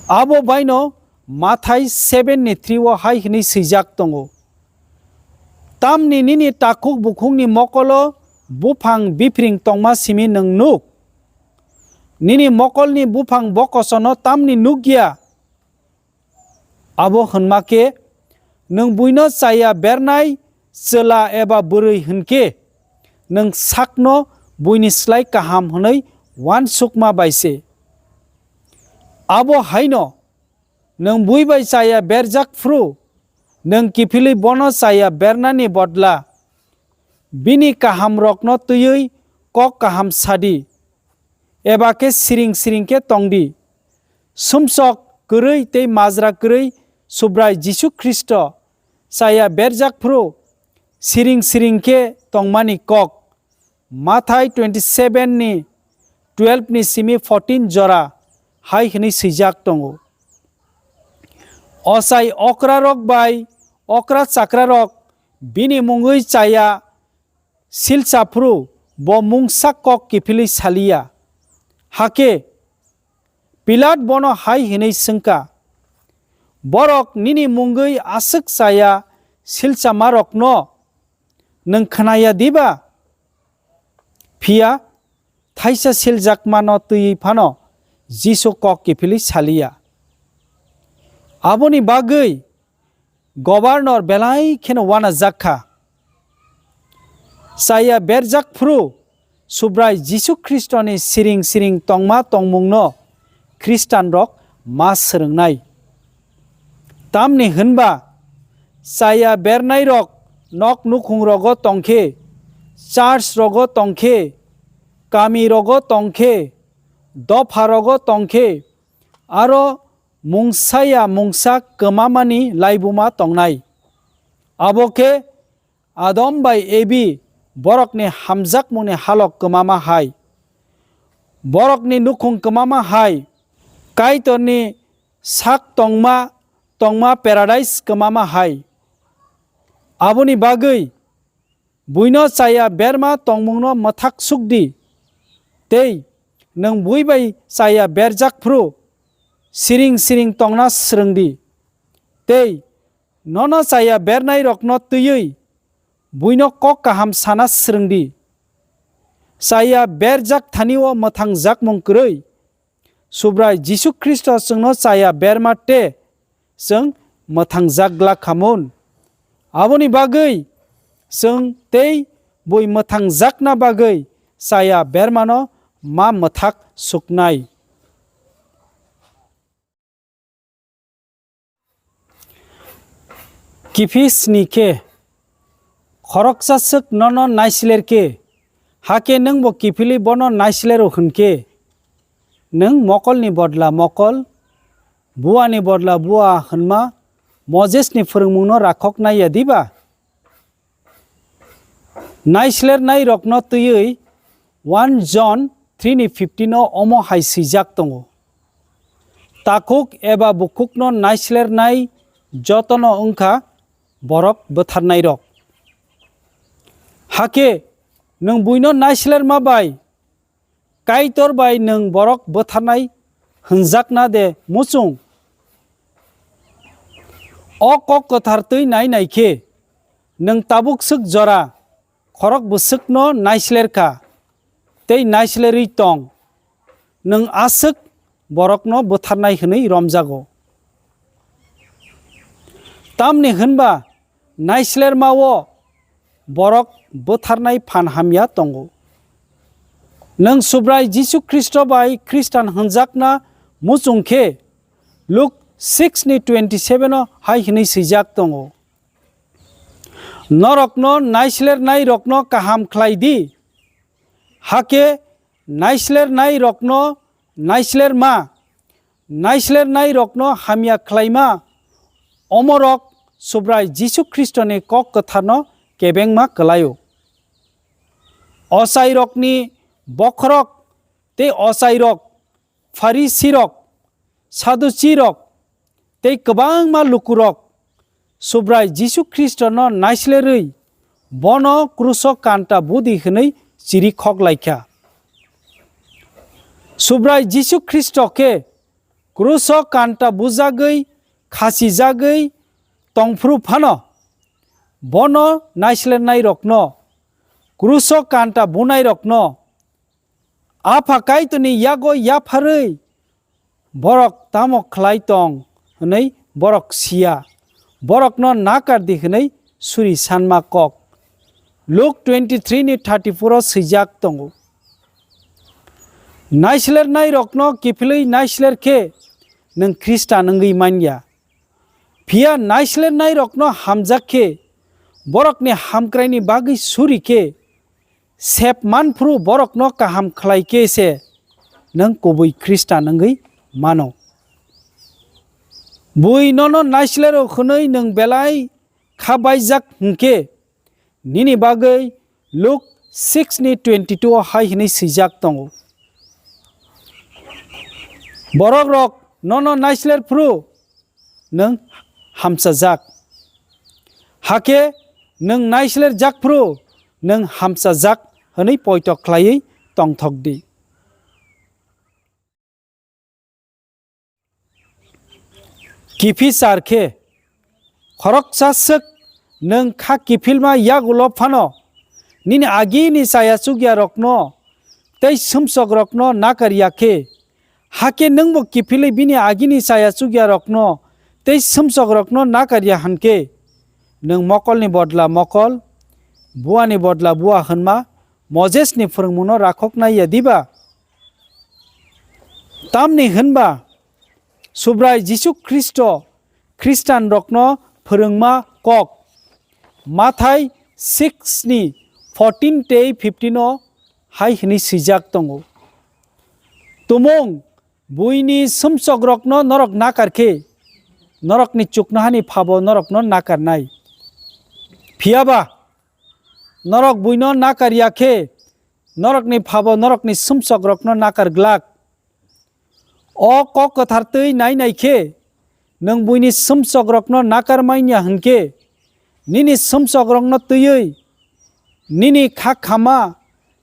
Abo baino Mathai seven ni three o hai hwnwi swijak tongo, "Tamni nini takhuk bukhukni mokolo buphang biphring tongma simi nwng nuk? Nini mokolni buphang bokosono tamni nuk ya?" Abo hwnma khe, nwng buino chaya bernai chwla eba bwrwi hwn khe, nwng sakno buini slai kaham hwnwi uansukma bai se. Abo haino, nwng bui bai chaya berjak phru, nwng kiphilwi bono chaya bernani bodla bini kahamrokno twiwi kok kaham sa di, eba khe siring siring khe tong di. Sumsok kwrwi tei majra kwrwi Subrai Jisu Khristo chaya berjak phru siring siring khe tongmani kok. Mathai twenty seven ni twelve ni simi fourteen jora hai hwnwi swijak tongo, "Ochai okrarok bai okra chakrarok bini mungwi chaya silsa phru bo mungsa kok kiphilwi saliya. Hakhe Pilat bono hai hwnwi swngkha, "Borok nini mungwi aswk chaya silchamarokno nwng khna ya diba? Phiya thaisa siljakmano twiwi phano Jisu kok kiphilwi saliya." Aboni bagwi Governor belai kheno uanajak kha. Chaya berjak phuru Subrai Jisu Khristoni siring siring tongma tongmungno Khristanrok ma swrwngnai. Tamni hwnba chaya bernairok nok nukhungrogo tongkhe, church rogo tongkhe, kamirogo tongkhe, dopharogo tongkhe, aro mungsa ya mungsa kwmamani laibuma tongnai. Abo khe Adam bai Evi borokni hamjakmungni halok kwmama hai, borokni nukhung kwmama hai, Kaitorni sak tongma tongma paradise kwmama hai. Aboni bagwi buino chaya berma tongmungno mwthak suk di, tei nwng bui bai chaya berjak phuru siring siring tongna swrwng di, tei nono chaya bernairokno twiwi buino kok kaham sana swrwng di. Chaya berjak thani-o mwthangjakmung kwrwi Subrai Jisu Khristo chwngno chaya berma tei chwng mwthangjak glak khamun. Aboni bagwi chwng tei bui mwthangjakna bagwi chaya bermano ma mwthak suknai. Kiphilwi sni khe, khoroksa swk nono naisler khe, hakhe nwngbo kiphilwi bono naislero hwn khe, nwng mokolni bodla mokol, buani bodla bua hwnma Mosesni phwrwngmungno rakhok nai ya diba? Naislernai rokno twiwi one John three ni fifteen o omo hai swijak tongo, "Takhuk eba bukhukno naislernai jotono wngkha borok bwtharnairok." Hakhe nwng buino naislerma bai Kaitor bai nwng borok bwtharnai hwnjakna de muchung? O kok kwthar twi nai nai khe, nwng tabuk swk jora khorok bwswkno naisler kha tei naislerwi tong, nwng aswk borokno bwtharnai hwnwi romjago. Tamni hwnba naislerma-o borok bwtharnai phan hamya tongo. Nwng Subrai Jisu Khristo bai Khristan hwnjakna muchung khe, Luk six ni twenty seven o hai hwnwi swijak tongo, "Norokno naislernai rokno kaham khlai di, hakhe naislernai rokno naislerma, naislernai rokno hamya khlaima, omorok Subrai Jisu Khristoni kok kwtharno kebengma kwlaio." Ochairokni bokhorok tei ochairok, Pharisirok, Saduchirok tei kwbangma lukurok Subrai Jisu Khristono naislerwi bono kruso kanta budi hwnwi chiri khok lai kha. Subrai Jisu Khristo khe kruso kanta bujagwi khachijagwi tongphuru phano, bono naislernairokno, kruso kanta bunairokno, Apha Kaitorni yago yapharwi borok tamo khlai tong hwnwi borok siya, borokno nakar di hwnwi suri sanma kok. Luk twenty three ni thirty four o swijak tongo, "Naislernai rokno kiphilwi naisler khe nwng Khristan wngwi man ya. Phiya naisler nairokno hamjak khe, borokni hamkraini bagwi suri khe, sep manphru borokno kaham khlai khe se nwng kubui Khristan wngwi mano." Bui nono naislero hwnwi nwng belai kha baijak hwnkhe, nini bagwi Luk six ni twenty two o hai hwnwi swijak tongo, "Borokrok nono naisler phru nwng hamchajak, hakhe nwng naisler jak phru nwng hamchajak hwnwi poito khlaiwi tongthok di." Kiphilsar khe, khoroksa swk nwng kha kiphilma yagulo phano nini agini chaya chukyarokno tei sumsokrokno nakar ya khe, hakhe nwngbo kiphilwi bini agini chaya chukyarokno tei sumsokrokno nakar ya hwn khe, nwng mokolni bodla mokol, buani bodla bua hwnma Mosesni phwrwngmungno rakhoknai ya diba? Tamni hwnba Subrai Jisu Khristo Khristanrokno phwrwngma kok, Mathai six ni fourteen tei fifteen o hai hwnwi swijak tongo, "Tumung buini sumsokrokno norok nakar khe, norokni chuknohani phabo norokno nakarnai. Phiyaba norok buino nakar ya khe, norokni phabo norokni sumsokrokno nakar glak." O kok kwthar twi nai nai khe, nwng buini sumsokrokno nakar man ya hwn khe, nini sumsokrokno twiwi, nini kha khama,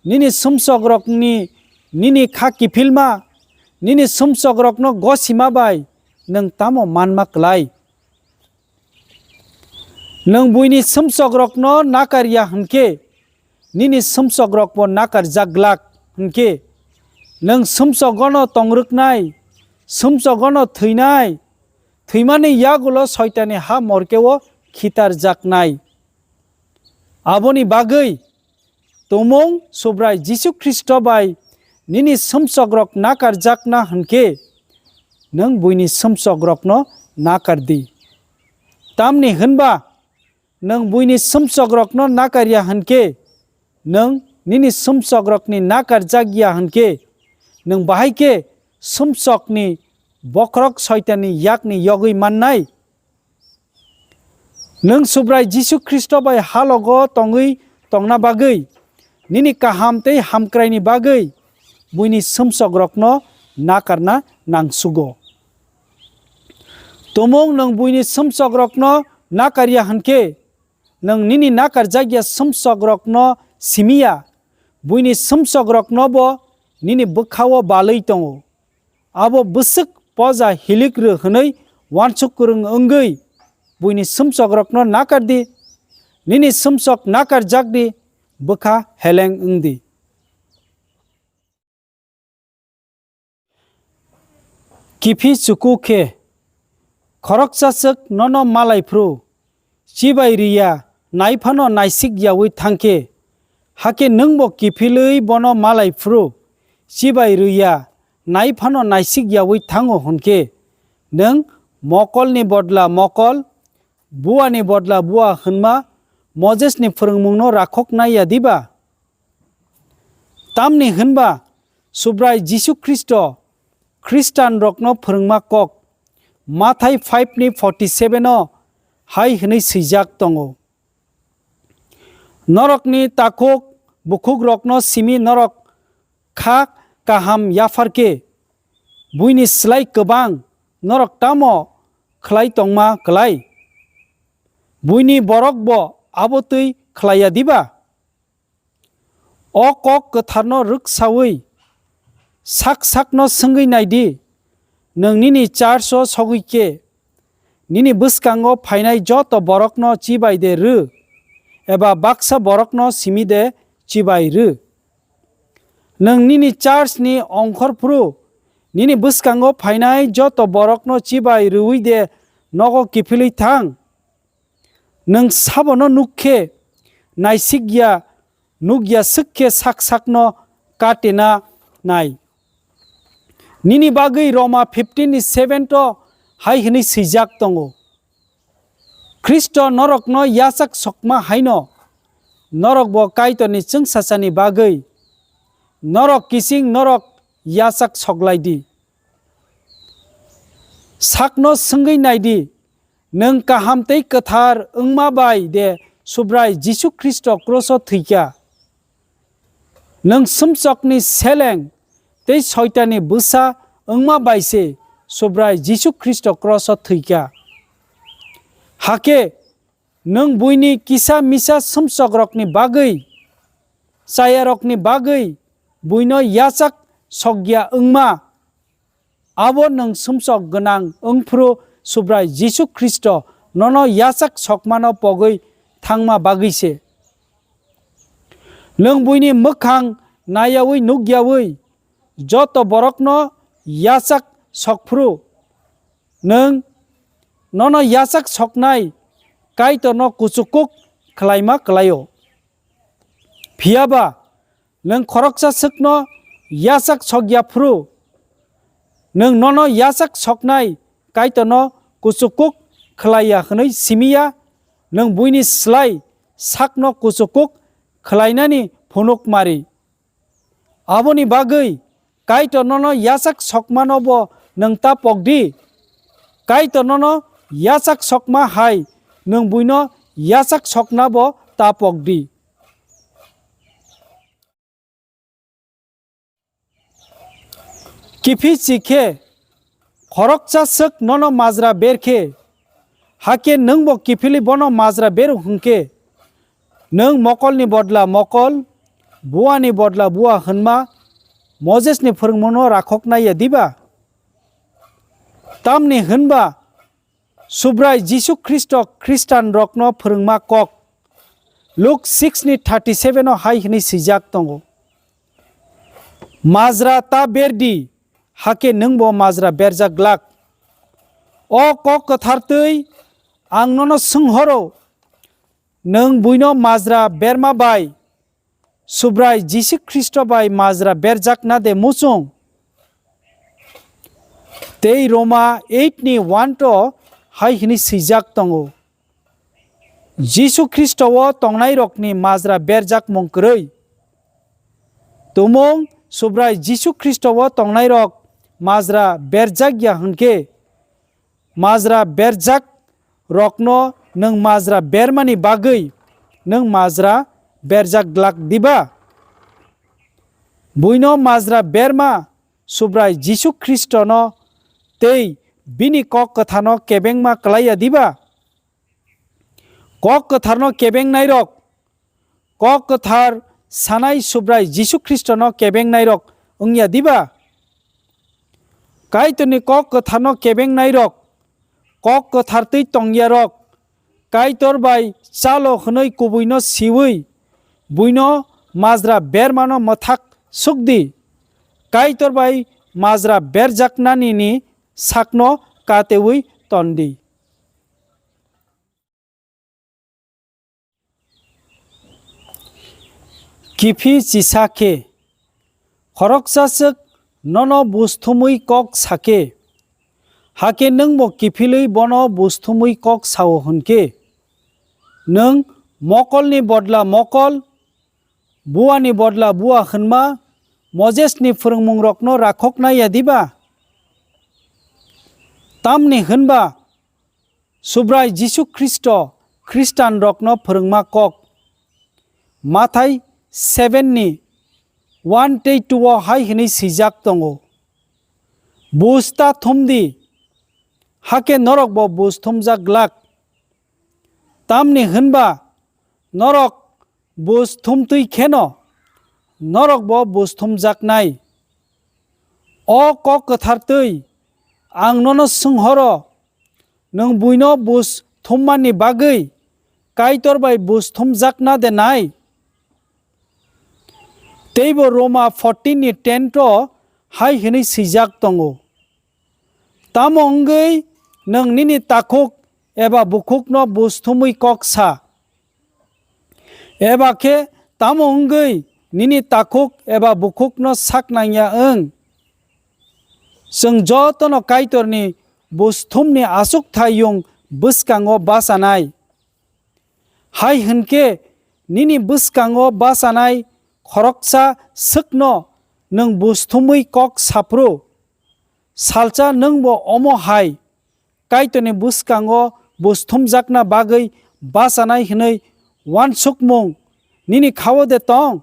nini sumsokrokni, nini kha kiphilma, nini sumsokrokno gosima bai nwng tamo manma klai? Nwng buini sumsokrokno nakar ya hwn khe, nini sumsokrokbo nakarjak glak hwn khe, nwng sumsogono tongrwknai, sumsogono thwinai, thwimani yagulo Soitanni ha morkeo khitarjaknai. Aboni bagwi tumung Subrai Jisu Khristo bai nini sumsokrok nakarjakna hwn khe, nwng buini sumsokrokno nakar di. Tamni hwnba nwng buini sumsokrokno nakar ya hwn khe, nwng nini sumsokrokni nakarjak ya hwn khe, nwng bahai khe sumsokni bokhorok Soitanni yakni yogwi mannai? Nwng Subrai Jisu Khristo bai halogo tongwi tongna bagwi, nini kaham tei hamkraini bagwi buini sumsokrokno nakarna nangsugo. Tumung nwng buini sumsokrokno nakar ya hwn khe, nwng nini nakarjak ya sumsokrokno simi ya, buini sumsokroknobo nini bwkha-o balwi tongo. Abo bwswk poja hilik rw hwnwi uansuk kwrwng wngwi buini sumsokrokno nakar di, nini sumsok nakarjak di, bwkha heleng wng di. Kiphil chuku khe, khoroksa swk nono malai phru, chibai rw ya, nai phano naisik yaui thang khe, hakhe nwngbo kiphilwi bono malai phru, chibai rw ya, nai phano naisik yaui thango hwn khe, nwng mokolni bodla mokol, buani bodla bua hwnma Mosesni phwrwngmungno rakhok nai ya diba? Tamni hwnba Subrai Jisu Khristo Khristanrokno phwrwngma kok, Mathai five ni forty seven o hai hwnwi swijak tongo, "Norokni takhuk bukhukrokno simi norok kha kaham yaphar khe, buini slai kwbang norok tamo khlai tongma klai? Buini borokbo abo twi khlai ya diba?" O kok kwtharno rwksaui sak sakno swngwi nai di, nwng nini church-o sogwi khe, nini bwskango phainai joto borokno chibai de rw, eba baksa borokno simi de chibai rw? Nwng nini church-ni ongkhor phuru nini bwskango phainai joto borokno chibai rwui de nogo kiphilwi thang? Nwng sabono nuk khe naisik ya, nuk ya swk khe sak sakno katena nai. Nini bagwi Roma fifteen ni seven o hai hwnwi swijak tongo, "Khristo norokno yachak sokma haino norokbo Kaitorni chwngsachani bagwi norok kiching norok yachak soklai di." Sakno swngwi nai di, nwng kaham tei kwthar wngma bai de Subrai Jisu Khristo kroso thwikha? Nwng sumsokni seleng tei Soitanni bwsa wngma bai se Subrai Jisu Khristo kroso thwikha. Hakhe nwng buini kisa misa sumsokrokni bagwi, chayarokni bagwi buino yachak sokya wngma, abo nwng sumsok gwnang wngphuru Subrai Jisu Khristo nono yachak sokmano pogwi thangma bagwi se. Nwng buini mwkhang naiyaui nukyaui joto borokno yachak sokphuru, nwng nono yachak soknai Kaitorno kuchukuk khlaima klaio. Phiya ba nwng khoroksa swkno yachak sokya phuru, nwng nono yachak soknai Kaitorno kuchukuk khlaiya hwnwi simi ya, nwng buini slai sakno kuchukuk khlainani phunuk mari. Aboni bagwi Kaitor nono yachak sokmano bo nwng ta pok di. Kaitor nono yachak sokma hai nwng buino yachak sokna bo ta pok di. Kiphilwi khe khoroksa swk nono majra ber khe, hakhe nwngbo kiphilwi bono majra beru hwn khe, nwng mokolni bodla mokol, buani bodla bua hwnma Mosesni phwrwngmungno rakhoknai ya diba? Tamni hwnba Subrai Jisu Khristo Khristanrokno phwrwngma kok Luk six ni thirty seven o hai hwnwi swijak tongo, "Majra ta ber di, hakhe nwngbo majra berjak glak." O kok kwthar twi ang nono swnghoro, nwng buino majra berma bai Subrai Jisu Khristo bai majra berjakna de muchung? Tei Roma eight ni one to hai hwnwi swijak tongo, Jisu Khristo o tongnairokni majra berjakmung kwrwi. Tumung Subrai Jisu Khristo o tongnairok majra berjak ya hwnkhe, majra berjak rokno nwng majra bermani bagwi nwng majra berjak glak diba? Buino majra berma Subrai Jisu Khristono tei bini kok kwtharno kebengma klai ya diba? Kok kwtharno kebengnairok, kok kwthar sanai Subrai Jisu Khristono kebengnairok wngya diba? Kaitorni kok kwtharno kebengnairok, kok kwthar twi tongyarok, Kaitor bai chalo hwnwi kubuino siwi, buino majra bermano mwthak suk di. Kaitor bai majra berjaknanini sakno katewi ton di. Kiphilwi khe, khoroksa swk nono bus thumwi kok sa khe, hakhe nwngbo kiphilwi bono bus thumwi kok sao hwn khe, nwng mokolni bodla mokol, buani bodla bua hwnma Mosesni phwrwngmungrokno rakhoknai ya diba? Tamni hwnba Subrai Jisu Khristo Khristanrokno phwrwngma kok. Mathai seven ni one tei two o hai hwnwi swijak tongo, "Bus ta thum di, hakhe norokbo bus thumjak glak. Tamni hwnba norok bus thumtwi kheno norokbo bus thumjaknai." O kok kwthar twi ang nono swnghoro, nwng buino bus thummani bagwi Kaitor bai bus thumjakna de nai? Teibo Roma fourteen ni ten o hai hwnwi swijak tongo, "Tamo wngwi nwng nini takhuk eba bukhukno bus thumwi kok sa? Eba khe tamo wngwi nini takhuk eba bukhukno sak nangya wng?" Chwng jotono Kaitorni bus thumni achukthayung bwskango bachanai. Hai hwn khe nini bwskango bachanai khoroksa swkno nwng bus thumwi kok saphuru, salsa nwngbo omo hai Kaitorni bwskango bus thumjakna bagwi bachanai hwnwi uansukmung nini kha-o de tong?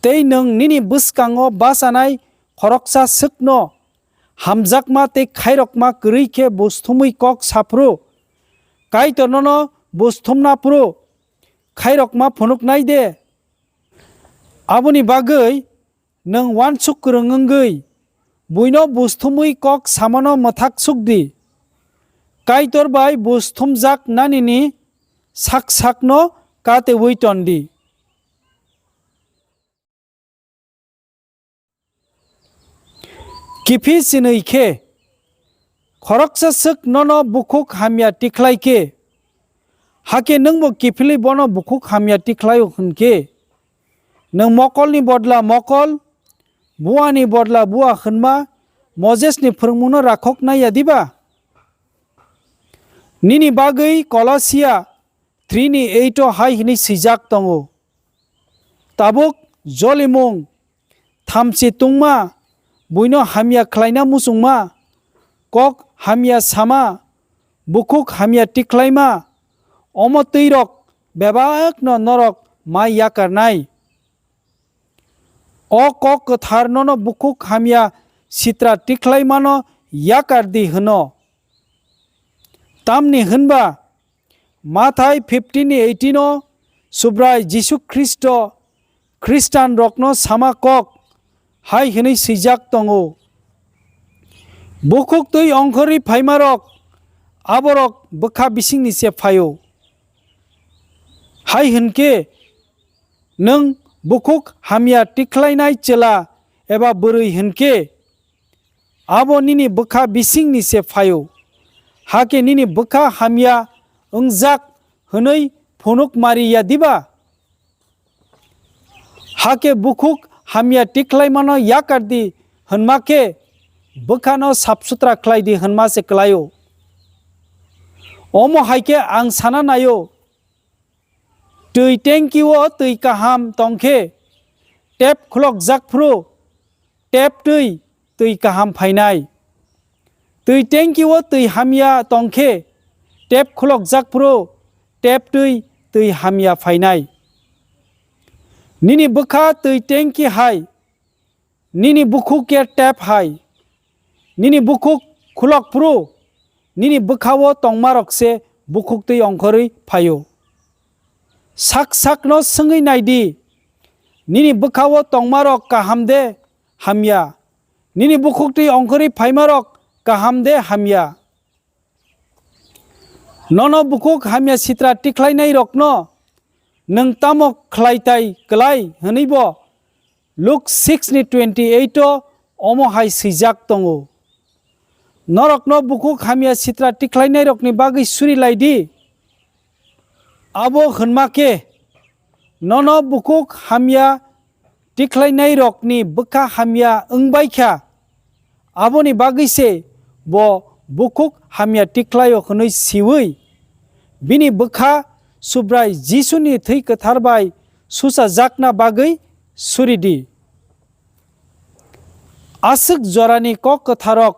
Tei nwng nini bwskango bachanai khoroksa swkno hamjakma tei khairokma kwrwi khe bus thumwi kok saphuru, Kaitor nono bus thumna phuru khairokma phunuknai de? Aboni bagwi nwng uansuk kwrwng wngwi Buino buj thumwi kok samano mwthak suk di. Kaitor bai buj thumjak nanini sak sakno katewi ton di. Kiphil chinwi khe, khoroksa swk nono bukhuk hamya tikhlai khe, hakhe nwngbo kiphilwi bono bukhuk hamya tikhlaio hwn khe, nwng mokolni bodla mokol, buani bodla bua hwnma Mosesni phrwngmungno rakhok nai ya diba? Nini bagwi Kolosia three ni eight o hai hwnwi swijak tongo, "Tabuk jolimung, thamchi tungma, buino hamya khlaina muchungma, kok hamya sama, bukhuk hamya tikhlaima, omo twirok bebakno norok mai yakarnai." O kok kwthar nono bukhuk hamya sitra tikhlaimano yakar di hwno. Tamni hwnba, Mathai fifteen ni eighteen o Subrai Jisu Khristo Khristian rokno sama kok hai hwnwi swijak tongo, "Bukhuk twi ongkhorwi phaimarok, aborok bwkha bisingni se phaio." Hai hwn khe, nwng bukhuk hamya tikhlainai chwla eba bwrwi hwn khe, abo nini bwkha bisingni se phaio, hakhe nini bwkha hamya wngjak hwnwi phunuk mari ya diba? Hakhe bukhuk hamya tikhlaimano yakar di hwnma khe, bwkhano sap sutra khlai di hwnma se klaio. Omo hai khe ang sana naio, twi tanki o twi kaham tong khe, tap khulokjak phuru tap twi, twi kaham phainai. Twi tanki o twi hamya tong khe, tap khulokjak phuru tap twi, twi hamya phainai. Nini bwkha twi tanki hai, nini bukhuk khe tap hai. Nini bukhuk khulok phuru, nini bwkha-o tongmarok se bukhuk twi ongkhorwi phaio. Sak sakno swngwi nai di, nini bwkha-o tongmarok kaham de hamya? Nini bukhuk twi ongkhorwi phaimarok kaham de hamya? Nono bukhuk hamya sitra tikhlainairokno nwng tamo khlai tai klai hwnwi bo Luk six ni twenty eight o omo hai swijak tongo, "Norokno bukhuk hamya sitra tikhlainairokni bagwi suri lai di." Abo hwnma khe, nono bukhuk hamya tikhlainairokni bwkha hamya wng bai kha, aboni bagwi se bo bukhuk hamya tikhlaio hwnwi siwi, bini bwkha Subrai Jisuni thwi kwthar bai suchajakna bagwi suri di. Aswk jorani kok kwtharok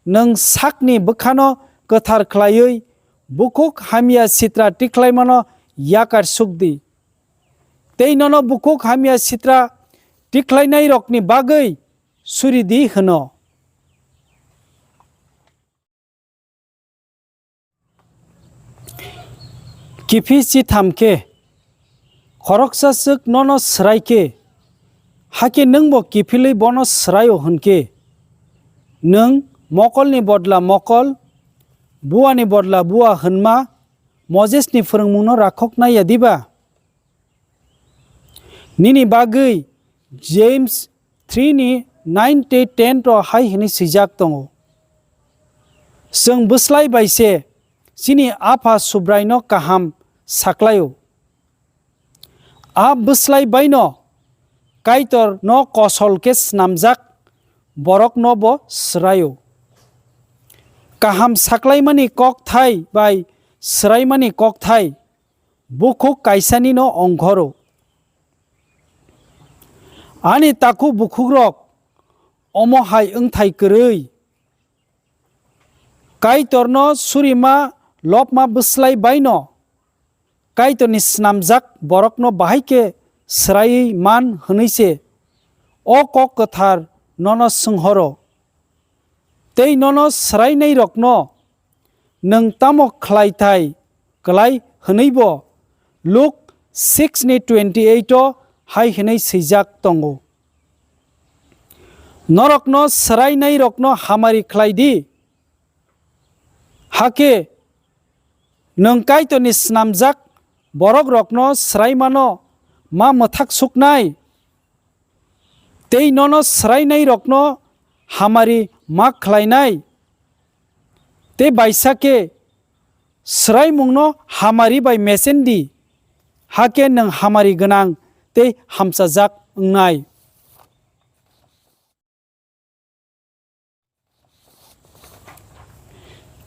nwng sakni bwkhano kwthar khlaiwi bukhuk hamya sitra tikhlaimano yakar suk di, tei nono bukhuk hamya sitra tikhlainairokni bagwi suri di hwno. Kiphil chitham khe, khoroksa swk nono swrai khe, hakhe nwngbo kiphilwi bono swraio hwn khe, nwng mokolni bodla mokol, buani bodla bua hwnma Mosesni phrwngmungno rakhok nai ya diba? Nini bagwi James three ni nine tei ten o hai hwnwi swijak tongo, "Chwng bwslai bai se chini Apha Subraino kaham saklaio. A bwslai baino Kaitorno kosol khe snamjak borokno bo swraio." Kaham saklaimani kokthai bai swraimani kokthai bukhuk kaisanino ongkhoro. Ani takhuk bukhukrok, omo hai wngthai kwrwi, Kaitorno surima lobma bwslai baino Kaitorni snamjak borokno bahai khe swraiwi man hwnwi se o kok kwthar nono swnghoro. Tei nono swrainairokno nwng tamo khlai thai klai hwnwibo Luk six ni twenty eight o hai hwnwi swijak tongo, Norokno swrainairokno hamari khlai di, hakhe nwng Kaitorni snamjak borokrokno swraimano ma mwthak suknai, tei nono swrainairokno hamari ma khlainai. Tei baisa khe swraimungno hamari bai mechen di, hakhe nwng hamari gwnang tei hamchajak wngnai.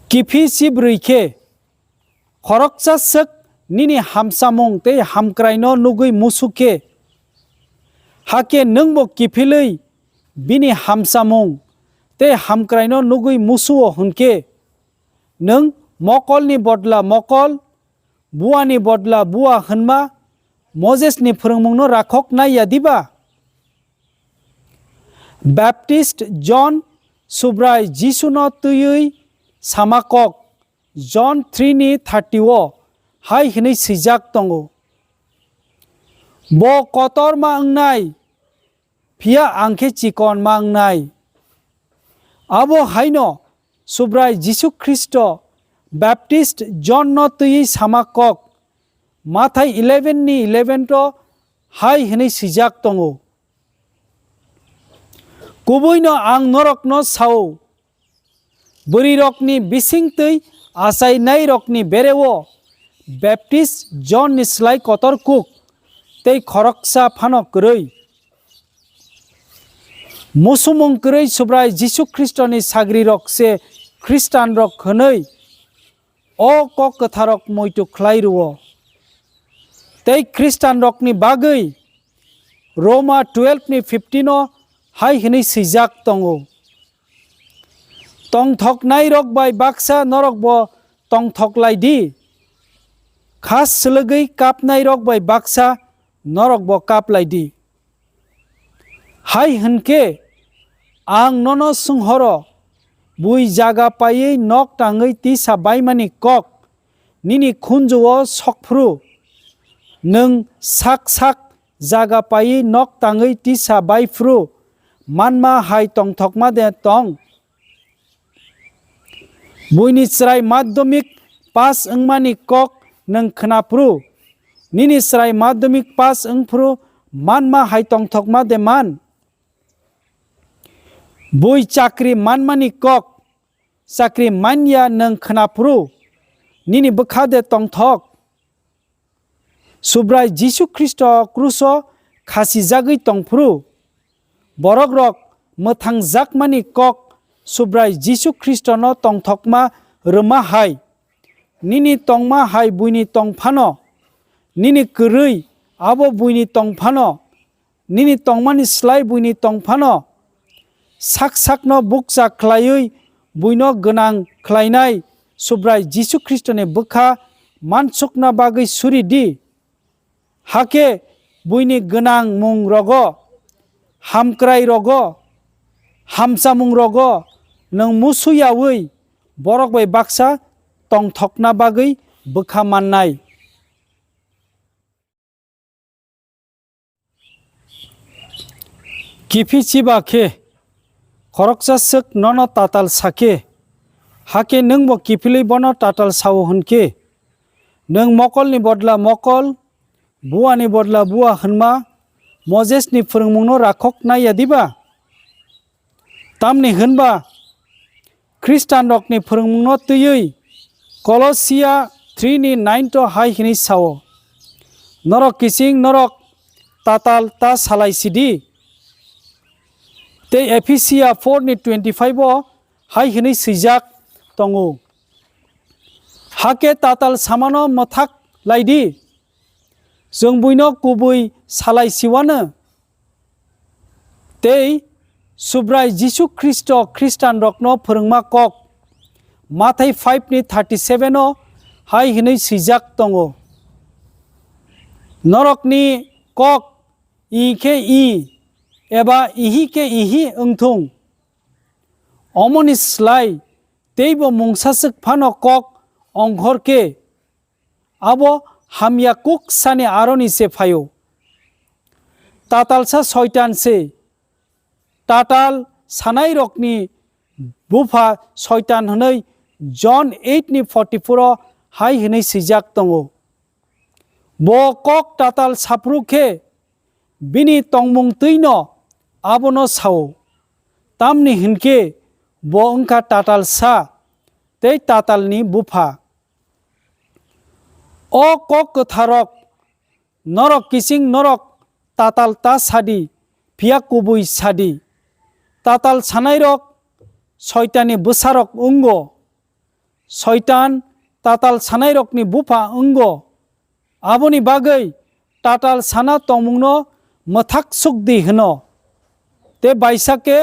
Kiphilsi bwrwi khe, khoroksa swk nini hamchamung tei hamkraino nugwi musu khe, hakhe nwngbo kiphilwi bini hamchamung tei hamkraino nugwi musu-o hwn khe, nwng mokolni bodla mokol, buani bodla bua hwnma Mosesni phrwngmungno rakhok nai ya diba? Baptist John Subrai Jisuno twiwi sama kok, John three ni thirty o hai hwnwi swijak tongo, "Bo kotorma wngnai, phiya ang khe chikon ma wngnai." Abo haino Subrai Jisu Khristo Baptist John no twiwi sama kok, Mathai eleven ni eleven to hai hwnwi swijak tongo, "Kubuino ang norokno sao, bwrwirokni bisingtwi achainairokni bereo Baptist John ni slai kotor kuk tei khoroksa phano kwrwi." Musumung kwrwi Subrai Jisu Khristoni sagrirok se Khristanrok hwnwi o kok kwtharrok muitu khlai rwo. Tei Khristanrokni bagwi Roma twelve ni fifteen o hai hwnwi swijak tongo, "Tongthoknairok bai baksa norokbo tongthok lai di, kha swlwgwi kapnairok bai baksa norokbo kap lai di." Hai hwn khe ang nono swnghoro, bui jaga paiwi nok tangwi tisa baimani kok nini khunju-o sok phru, nwng sak sak jaga paiwi nok tangwi tisa bai phru manma hai tongthokma de tong? Buini chwrai madhyamik pass wngmani kok nwng khna phru, nini chwrai madhyamik pass wng phru manma hai tongthokma de man? Bui chakri manmani kok, chakri manya nwng khna phru, nini bwkha de tongthok? Subrai Jisu Khristo kruso khasijagwi tong phru, borokrok mwthangjakmani kok Subrai Jisu Khristono tongthokma rwma hai, nini tongma hai buini tong phano, nini kwrwi abo buini tong phano, nini tongmani slai buini tong phano, sak sakno bukcha khlaiwi buino gwnang khlainai Subrai Jisu Khristoni bwkha mansukna bagwi suri di. Hakhe buini gwnangmung rogo, hamkrai rogo, hamchamung rogo nwng musu yaui borok bai baksa tongthokna bagwi bwkha mannai. Kiphilsi ba khe, khoroksa swk nono tatal sa khe, hakhe nwngbo kiphilwi bono tatal sao hwn khe, nwng mokolni bodla mokol, buani bodla bua hwnma Mosesni phrwngmungno rakhok nai ya diba? Tamni hwnba Khristanrokni phrwngmungno twiwi Kolosia three ni nine to hai hwnwi sao, "Norok kiching norok tatal ta salai sidi." Tei Ephisia four ni twenty five o hai hwnwi swijak tongo, "Hakhe tatal samano mwthak lai di, chwng buino kubui salai siwano." Tei Subrai Jisu Khristo Khristanrokno phrwngma kok, Mathai five ni thirty seven o hai hwnwi swijak tongo, "Norokni kok ii khe ii eba ihi khe ihi wng thung." Omoni slai teibo mungsaswk phano kok ongkhor khe, abo hamya kuk sani aroni se phaio. Tatalsa Soitan se tatal sanairokni bupha Soitan hwnwi John eight ni forty four o hai hwnwi swijak tongo, "Bo kok tatal saphuru khe bini tongmung twino abono sao, tamni hwn khe bo wng kha tatal sa tei tatalni bupha." O kok kwtharrok, norok kiching norok tatal ta sadi, phiya kubui sadi. Tatal sanairok Soitanni bwsarok wngo. Soitan tatal sanairokni bupha wngo. Aboni bagwi tatal sana tongmungno mwthak sukdi hwno, tei baisa khe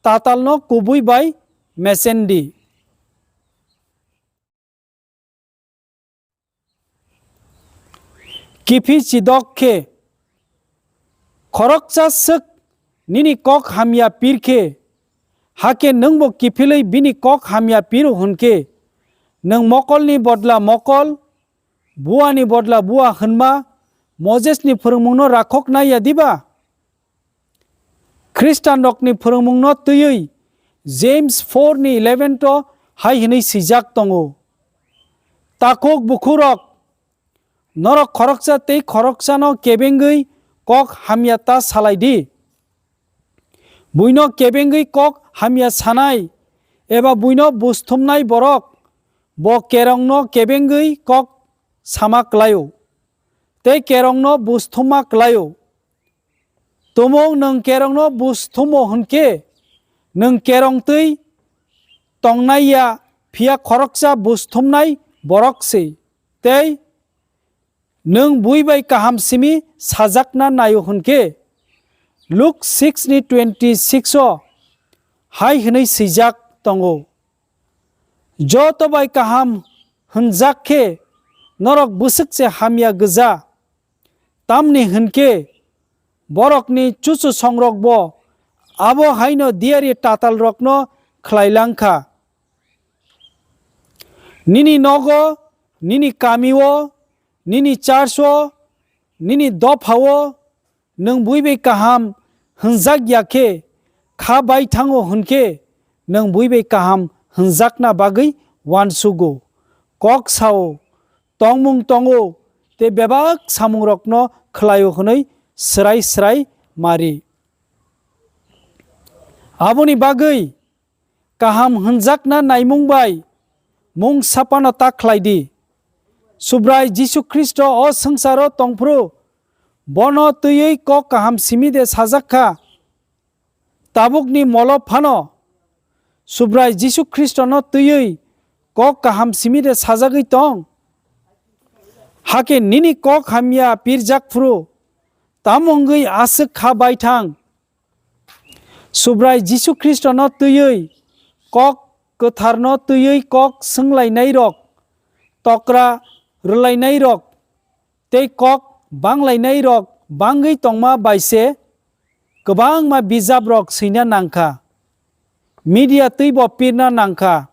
tatalno kubui bai mechendi. Kiphil chidok khe khoroksa swk nini kok hamya pir khe, hakhe nwngbo kiphilwi bini kok hamya piro hwn khe, nwng mokolni bodla mokol, buani bodla bua hwnma Mosesni phwrwngmungno rakhok nai ya diba? Khristanrokni phwrwngmungno twiwi James four ni eleven o hai hwnwi swijak tongo, "Takhuk bukhurok, norok khoroksa tei khoroksano kebengwi kok hamya ta salai di. Buino kebengwi kok hamya sanai eba buino bus thumnai borok bo kerongno kebengwi kok sama klai-o, tei kerongno bus thumma klai-o. Tumung nwng kerongno bus thumo hwn khe, nwng kerong twi tongnai ya, phiya khoroksa bus thumnai borok se, tei nwng bui bai kaham simi sajakna nai-o hwn khe." Luk six ni twenty six o hai hwnwi swijak tongo, "Joto bai kaham hwnjak khe norok bwswk se hamya gwja, tamni hwn khe borokni chuchusongrokbo abo haino diyari tatalrokno khlai lang kha. Nini nogo, nini kamio, nini church-o, nini dophao nwng bui bai kaham hwnjak ya khe, kha bai thango hwn khe nwng bui bai kaham hwnjakna bagwi uansugo, kok sao, tongmung tongo, tei bebak samungrokno khlaio hwnwi swrai swrai mari." Aboni bagwi kaham hwnjakna naimung bai mungsa phano ta khlai di. Subrai Jisu Khristo o swngcharo tongphuru bono twiwi kok kaham simi de sajak kha? Tabukni molo phano Subrai Jisu Khristono twiwi kok kaham simi de sajagwi tong? Hakhe nini kok hamya pirjak phuru tamo wngwi aswk kha bai thang? Subrai Jisu Khristono twiwi, kok kwtharno twiwi kok swnglainairok, tokra rwlainairok tei kok banglainairok bangwi tongma bai se kwbangma bijaprok swina nang kha, media twibo pirna nang kha.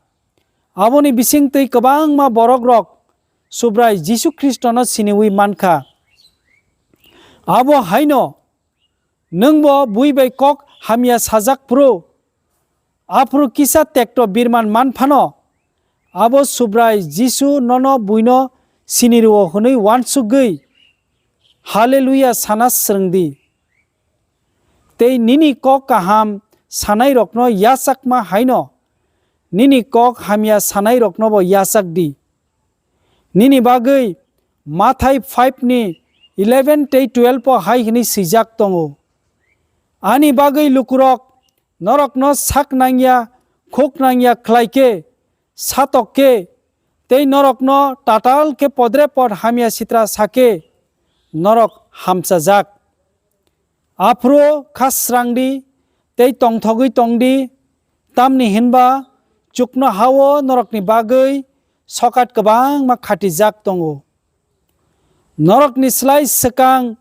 Aboni bisingtwi kwbangma borokrok Subrai Jisu Khristono siniwi man kha. Abo haino nwngbo bui bai kok hamya sajak phuru, aphuru kisa tekto birman man phano, abo Subrai Jisu nono buino sini rwo hwnwi uansugwi Haleluya sana swrwng di. Tei nini kok kaham sanairokno yachakma haino nini kok hamya sanairoknobo yachak di. Nini bagwi Mathai five ni eleven tei twelve o hai hwnwi swijak tongo, "Ani bagwi lukurok norokno sak nangya, khuk nangya khlai khe, satok khe, tei norokno tatal khe podre pod hamya sitra sa khe, norok hamchajak." Aphuru kha srang di tei tongthogwi tong di, tamni hinba chuknoha-o norokni bagwi sokat kwbangma khatijak tongo. Norokni slai swkang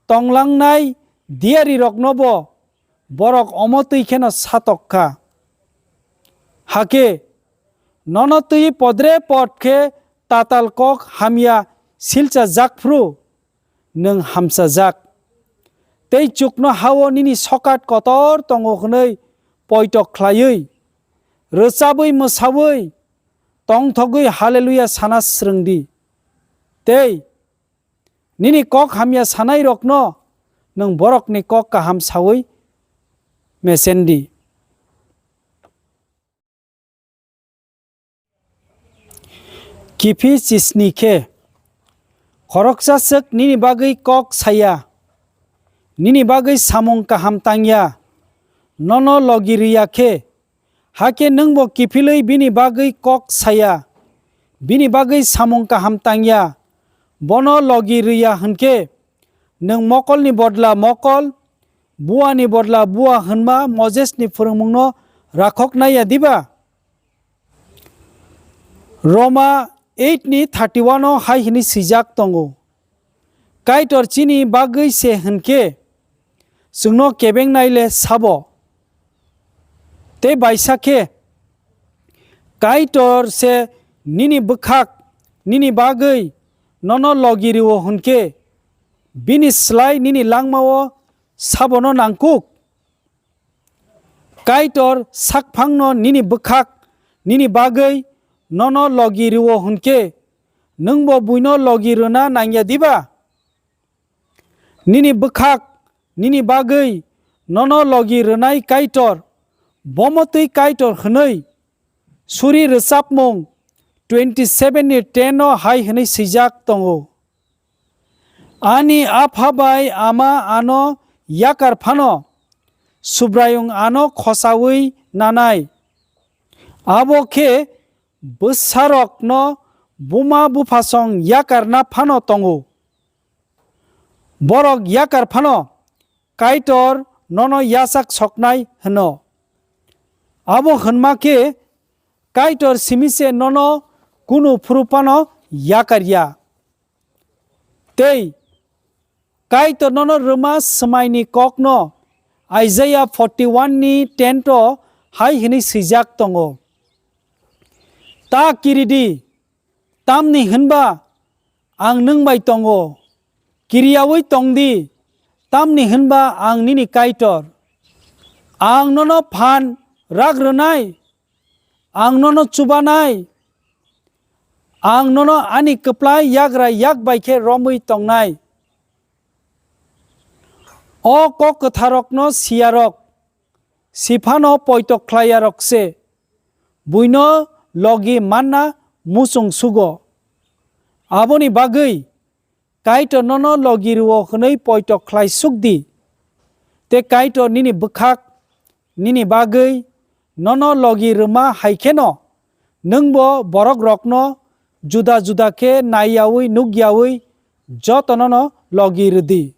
tonglangnai diyariroknobo borok omo twi kheno satok kha. Hakhe nono twi podre pod khe tatal kok hamya silchajak phuru, nwng hamchajak. tei chuknoha-o nini sokat kotor tongo hwnwi poito khlaiwi, rwchabwi mwsawi tongthogwi Haleluya sana srwng di. Tei nini kok hamya sanairokno nwng borokni kok kaham saui mesen di. Kiphilwi chisni khe, khoroksa swk nini bagwi kok saya, nini bagwi samung kaham tangya, nono logi rwya khe, hakhe nwngbo kiphilwi bini bagwi kok saya, bini bagwi samung kaham tangya, bono logi rwya hwnkhe, nwng mokolni bodla mokol, buani bodla bua hwnma Mosesni phrwngmungno rakhok naiya diba? Roma eight ni thirty one o hai hwnwi swijak tongo, Kaitor chini bagwi se hwnkhe, chwngno kebengnai le sabo? Tei baisa khe, Kaitor se nini bwkhak nini bagwi nono logi rwo hwnkhe, bini slai nini langmao sabono nangkuk? Kaitor sakphangno nini bwkhak nini bagwi nono logi rwo hwnkhe, nwngbo buino logi rwna nangya diba? Nini bwkhak nini bagwi nono logi rwnai Kaitor, bomo twi Kaitor hwnwi suri rwchapmung twenty seven ni ten o hai hwnwi swijak tongo, Ani apha bai ama ano yakar phano, Subraiyung ano khosaui nanai. Abo khe bwsarokno buma buphasong yakarna phano tongo. Borok yakar phano Kaitor nono yachak soknai hwno. Abo hwnma khe Kaitor simi se nono kunu phuru phano yakar ya. Tei Kaitor nono rwma swmaini kokno Isaiah forty one ni ten o hai hwnwi swijak tongo, Ta kiri di, tamni hwnba ang nwng bai tongo. Kiriyaui tong di, tamni hwnba ang nini Kaitor. Ang nono phan rak rwnai, ang nono chubanai, ang nono ani kwplai yagra yak bai khe romwi tongnai. O kok kwtharrokno siyarok, siphano poito khlaiyarok se buino logi manna muchung sugo. Aboni bagwi Kaitor nono logi rwo hwnwi poito khlai suk di. Tei Kaitor nini bwkhak nini bagwi nono logi rwma hai kheno, nwngbo borokrokno juda juda khe naiyaui nukyaui jotonono logi rw di.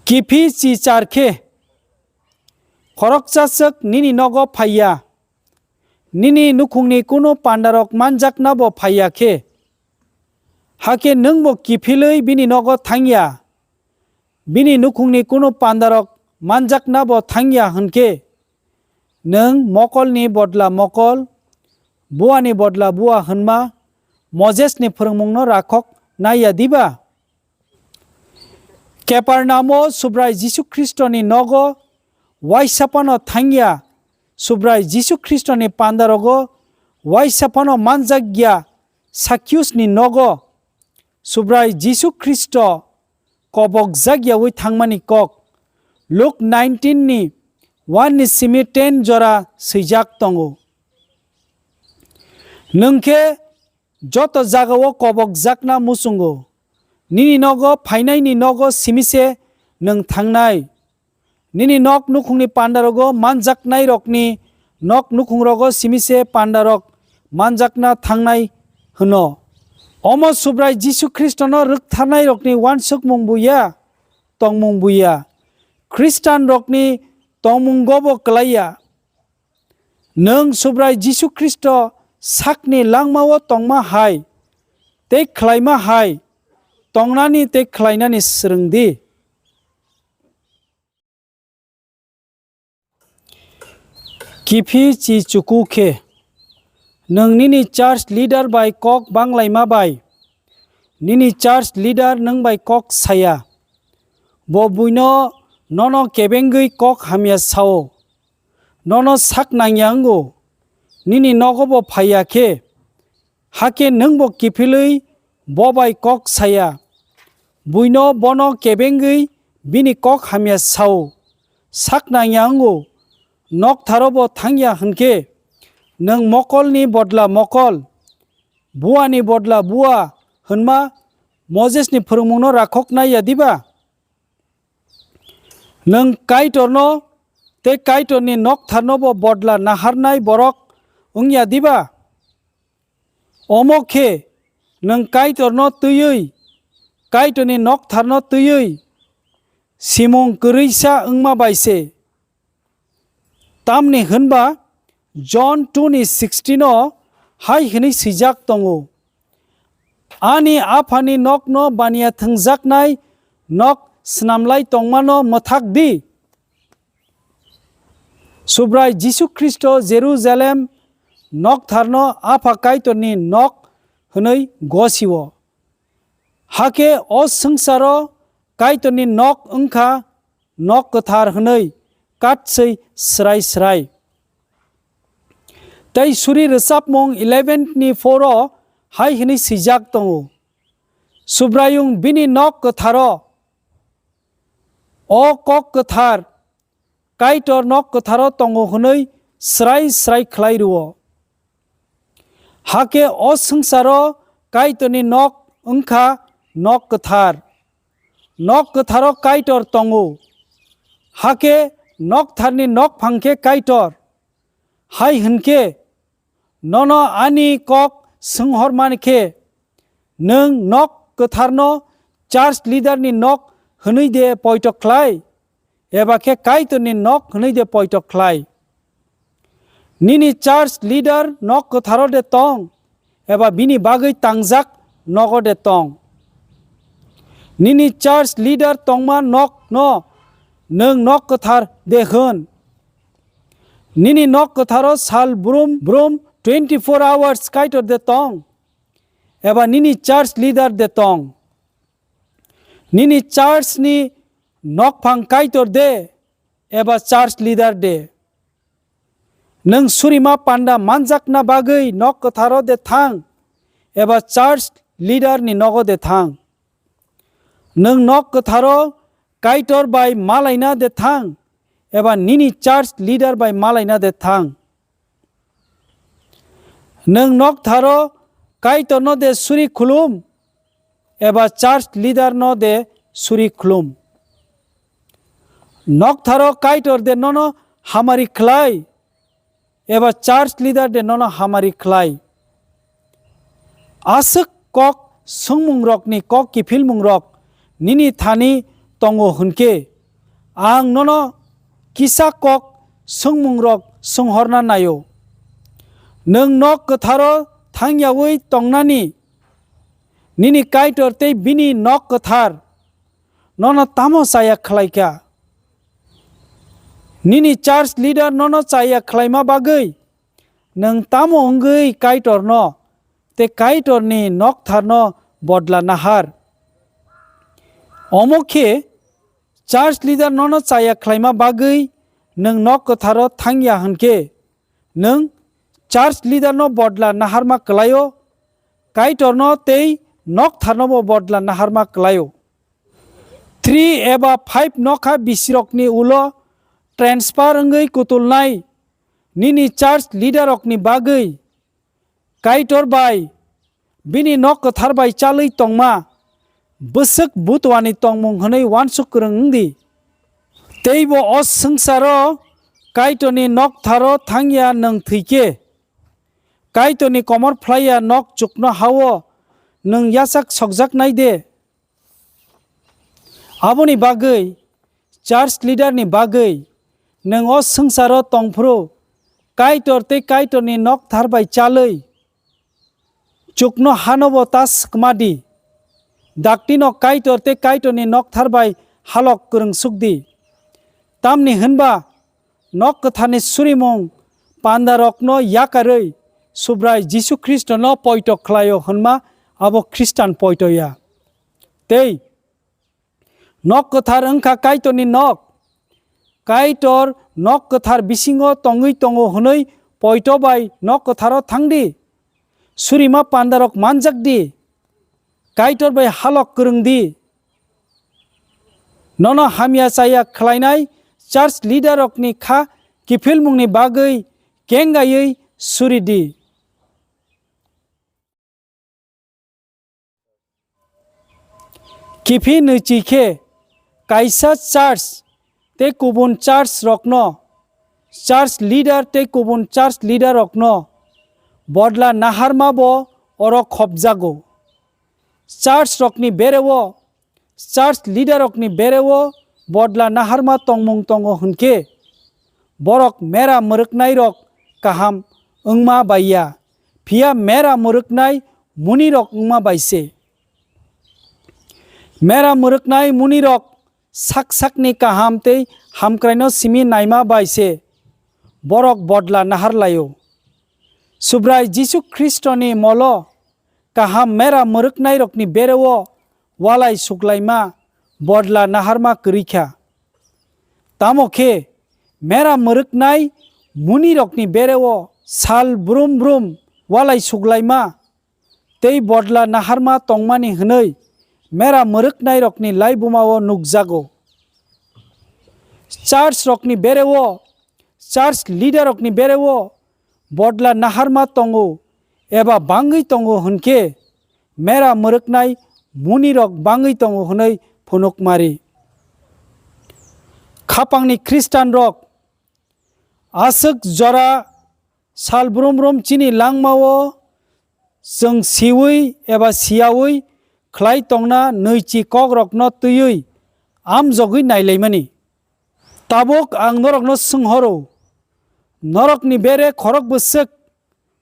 Kiphilwi char khe, khoroksa swk nini nogo phai ya, nini nukhungni kunu pandarok manjaknabo phai ya khe, hakhe nwngbo kiphilwi bini nogo thang ya, bini nukhungni kunu pandarok manjaknabo thang ya hwn khe, nwng mokolni bodla mokol, buani bodla bua hwnma Mosesni phrwngmungno rakhok nai ya diba? Kapernaum-o Subrai Jisu Khristoni nogo waisa phano thang ya, Subrai Jisu Khristoni pandarogo waisa phano manjak ya, Sakiusni nogo Subrai Jisu Khristo kobokjak yaui thangmani kok Luk nineteen ni one ni simi ten jora swijak tongo. Nwng khe joto jagao kobokjakna muchungo. Nini nogo phainaini nogo simi se nwng thangnai. Nini nok nukhungni pandarogo manjaknairokni nok nukhungrogo simi se pandarok manjakna thangnai hwno. Omo Subrai Jisu Khristono rwktharnairokni uansukmung buya, tongmung buya. Khristanrokni tongmungobo klai ya. Nwng Subrai Jisu Khristo sakni langmao tongma hai tei khlaima hai tongnani tei khlainani swrwng di. Kiphilwi chuku khe, nwng nini church leader bai kok banglaima bai Nini church leader nwng bai kok saya. Bo buino nono kebengwi kok hamya sao. Nono sak nangya wngo. Nini nogo bo phaiya khe, hakhe nwngbo kiphilwi bo bai kok saya. Buino bono kebengwi bini kok hamya sao. Sak nangya wngo. Noktharo bo thangya hwnkhe, nwng mokolni bodla mokol, buani bodla bua hwnma Mosesni phwrwngmungno rakhoknai ya diba? Nwng Kaitorno tei Kaitorni noktharnobo bodla naharnai borok wngya diba? Omo khe nwng Kaitorno twiwi, Kaitorni noktharno twiwi simung kwrwisa wngma bai se. Tamni hwnba John two ni sixteen o hai hwnwi swijak tongo, "Ani Aphani nokno baniya thwngjaknai nok snamlai tongmano mwthak di." Subrai Jisu Khristo Jerusalem noktharno Apha Kaitorni nok hwnwi gosio. Hakhe o swngcharo Kaitorni nok wngkha nok kwthar hwnwi katswi srai srai. Tei suri rwchapmung eleven ni four o hai hwnwi swijak tongo, Subraiyung bini nok kwtharo, o kok kwthar, Kaitor nok kwtharo tongo hwnwi srai srai khlai rwo. Hakhe o swngcharo Kaitorni nok wngkha nok kwthar. Nok kwtharo Kaitor tongo. Hakhe noktharni nokphang khe Kaitor. Hai hwnkhe, nono ani kok swnghormani khe, nwng nok kwtharno church leader ni nok hwnwi de poito khlai, eba khe Kaitorni nok hwnwi de poito khlai? Nini church leader nok kwtharo de tong, eba bini bagwi tangjak nogo de tong? Nini church leader tongma nokno nwng nok kwthar de hwn? Nini nok kwtharo sal brum brum twenty four hours Kaitor de tong, eba nini church leader de tong? Nini church ni nokphang Kaitor de, eba church leader de? Nwng surima panda manjakna bagwi nok kwtharo de thang, eba church leader ni nogo de thang? Nwng nok kwtharo Kaitor bai malaina de thang, eba nini church leader bai malaina de thang? Nwng noktharo Kaitorno de suri khulum, eba church leader no de suri khulum? Noktharo Kaitor de nono hamari khlai, eba church leader de nono hamari khlai? Aswk kok swngmungrokni kok kiphilmungrok nini thani tongo hwnkhe, ang nono kisa kok swngmungrok swnghorna naio. Nwng nok kwtharo thangyawi tongnani nini Kaitor tei bini nok kwthar nono tamo chaya khlaikha? Nini church leader nono chaya khlaima bagwi nwng tamo wngwi Kaitorno tei Kaitorni noktharno bodla nahar? Omo khe church leader nono chaya khlaima bagwi nwng nok kwtharo thangya hwnkhe, nwng church leader no bodla naharma kwlaio, Kaitorno tei noktharnobo bodla naharma kwlaio. Three eba five nokha bisirokni ulo transfer wngwi kutulnai nini church leader rokni bagwi Kaitor bai bini nok kwthar bai chalwi tongma bwswk butuani tongmung hwnwi uansuk kwrwng wng di. Teibo o swngcharo Kaitorni noktharo thangya nwng thwikhe, Kaitorni komor phlaiya nok chukno hao nwng yachak sokjaknai de? Aboni bagwi church leader ni bagwi nwng o swngcharo tongphuru Kaitor tei Kaitorni nokthar bai chalwi chukno hanobo ta swkma di. Daktino Kaitor tei Kaitorni nokthar bai halok kwrwngsuk di. Tamni hwnba nok kwtharni surimung pandarokno yakarwi Subrai Jisu Khristono poito khlaio hwnma abo Khristan poito ya. Tei nok kwthar wngkha Kaitorni nok. Kaitor nok kwthar bisingo tongwi tongo hwnwi poito bai nok kwtharo thang di. Surima pandarok manjak di. Kaitor bai halok kwrwng di. Nono hamya chaya khlainai church leader rokni kha kiphilmungni bagwi kengaiwi suri di. Kiphilwi khe kaisa church tei kubun church rokno, church leader tei kubun church leader rokno bodla naharma bo oro khopjago. Church rokni bereo, church leader rokni bereo bodla naharma tongmung tongo hwnkhe, borok mera mwrwknai rok kaham wngma bai ya, phiya mera mwrwknai muni rok wngma bai se. Mera mwrwknai muni rok sak sakni kaham tei hamkraino simi naima bai se borok bodla nahar laio. Subrai Jisu Khristoni molo kaham mera mwrwknai rokni bereo walai suklaima bodla naharma kwrwi kha. Tamo khe mera mwrwknai muni rokni bereo sal brum brum walai suklaima tei bodla naharma tongmani hwnwi mera mwrwknairokni laibumao nukjago. Church rokni bereo, church leader rokni bereo bodla naharma tongo eba bangwi tongo hwnkhe, mera mwrwknai munirok bangwi tongo hwnwi phunukmari. Khapangni Khristanrok aswk jora sal brum brum chini langmao chwng siwi eba siyawi khlai tongna nwichi kokrokno twiwi amjogwi nailaimani. Tabuk ang norokno swnghoro, norokni bere khorok bwswk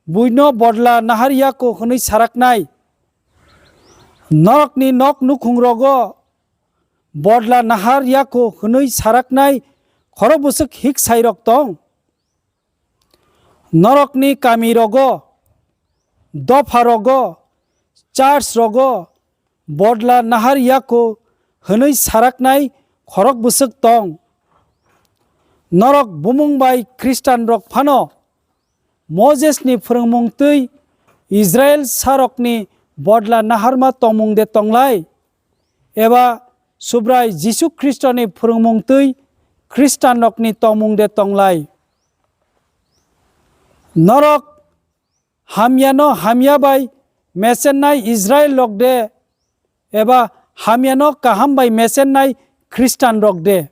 buino bodla nahar yako hwnwi saraknai? Norokni nok nukhungrogo bodla nahar yako hwnwi saraknai khorok bwswk hik sairok tong? Norokni kamirogo, dopharogo, church rogo bodla nahar yako hwnwi saraknai khorok bwswk tong? Norok bumung bai Khristanrok phano Mosesni phrwngmung twi Israil sarokni bodla naharma tongmung de tonglai? Eba Subrai Jisu Khristoni phrwngmung twi Khristanrokni tongmung de tonglai? Norok hamyano hamya bai mechennai Israilrok de, eba hamyano kaham bai mechennai Khristanrok de?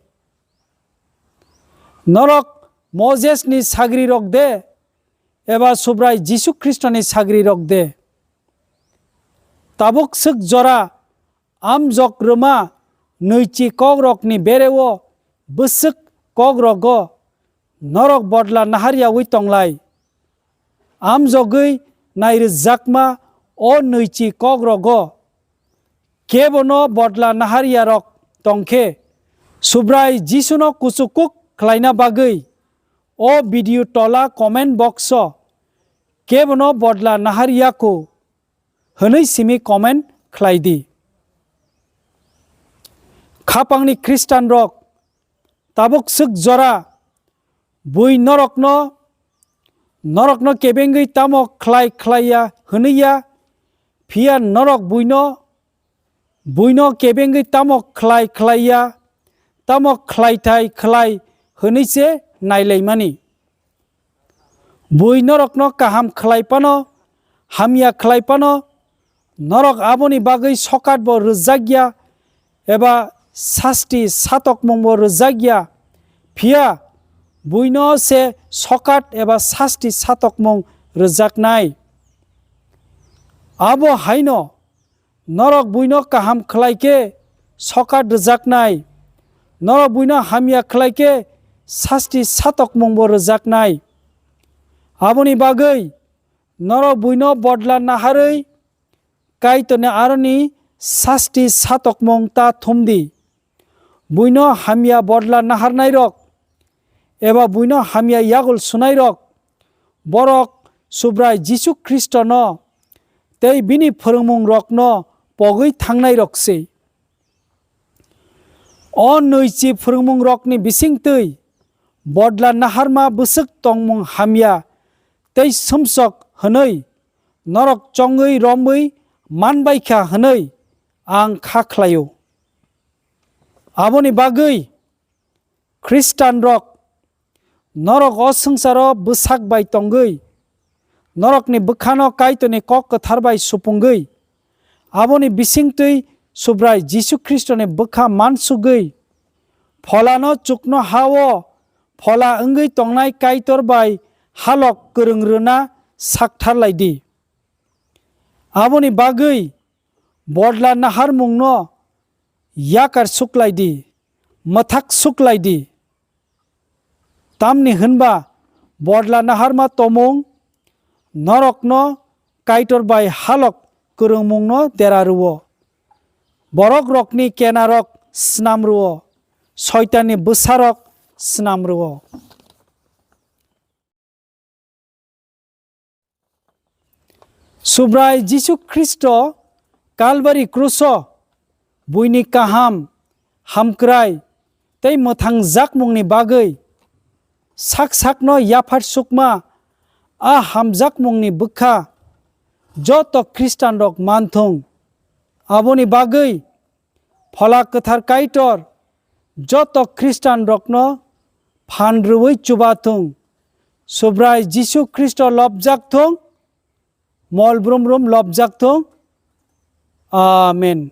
Norok Mosesni sagrirok de, eba Subrai Jisu Khristoni sagrirok de? Tabuk swk jora amjok rwma nwichi kokrokni bereo bwswk kokrogo norok bodla nahar yaui tonglai? Amjogwi nairwjakma o nwichi kokrogo kebono bodla nahar yarok tongkhe, Subrai Jisuno kuchukuk khlaina bagwi o video tola comment box o kebono bodla nahar yako hwnwi simi comment khlai di. Khapangni Khristanrok, tabuk swk jora bui norokno, norokno kebengwi tamo khlai khlai ya hwnwi ya, phiya norok buino, buino kebengwi tamo khlai khlai ya, tamo khlai thai khlai hwnwi se nailaimani. Bui norokno kaham khlai phano, hamya khlai phano, norok aboni bagwi sokat bo rwjak ya, eba sasti satokmung bo rwjak ya, phiya buino se sokat eba sasti satokmung rwjaknai. Abo haino norok buino kaham khlai khe sokat rwjaknai, norok buino hamya khlai khe sasti satokmung bo rwjaknai. Aboni bagwi norok buino bodla naharwi Kaitorni aroni sasti satokmung ta thum di. Buino hamya bodla naharnairok eba buino hamya yagul sunairok, borok Subrai Jisu Khristono tei bini phwrwngmungrokno pogwi thangnairok se. O nwichi phwrwngmungrokni bisingtwi bodla naharma bwswk tongmung hamya tei sumsok hwnwi norok chongwi romwi manbaikha hwnwi ang kha khlaio. Aboni bagwi Khristanrok norok o swngcharo bwsak bai tongwi, norokni bwkhano Kaitorni kok kwthar bai supungwi, aboni bisingtwi Subrai Jisu Khristoni bwkha mansugwi, pholano chukno ha-o phola wngwi tongnai Kaitor bai halok kwrwng rwna sakthar lai di. Aboni bagwi bodla naharmungno yakar suklai di, mwthak suklai di. Tamni hwnba bodla naharma tomung norokno Kaitor bai halok kwrwngmungno dera rwo. Borokrokni kenarok snam rwo, Soitanni bwsarok snam rwo. Subrai Jisu Khristo Kalbari kruso buini kaham, hamkrai tei mwthangjakmungni bagwi sak sakno yaphar sukma a hamjakmungni bwkha joto Khristanrok manthung. Aboni bagwi Phola Kwthar Kaitor joto Khristanrokno phan rwui chuba thung. Subrai Jisu Khristo lobjak thung, mol brum brum lobjak thung. Amen.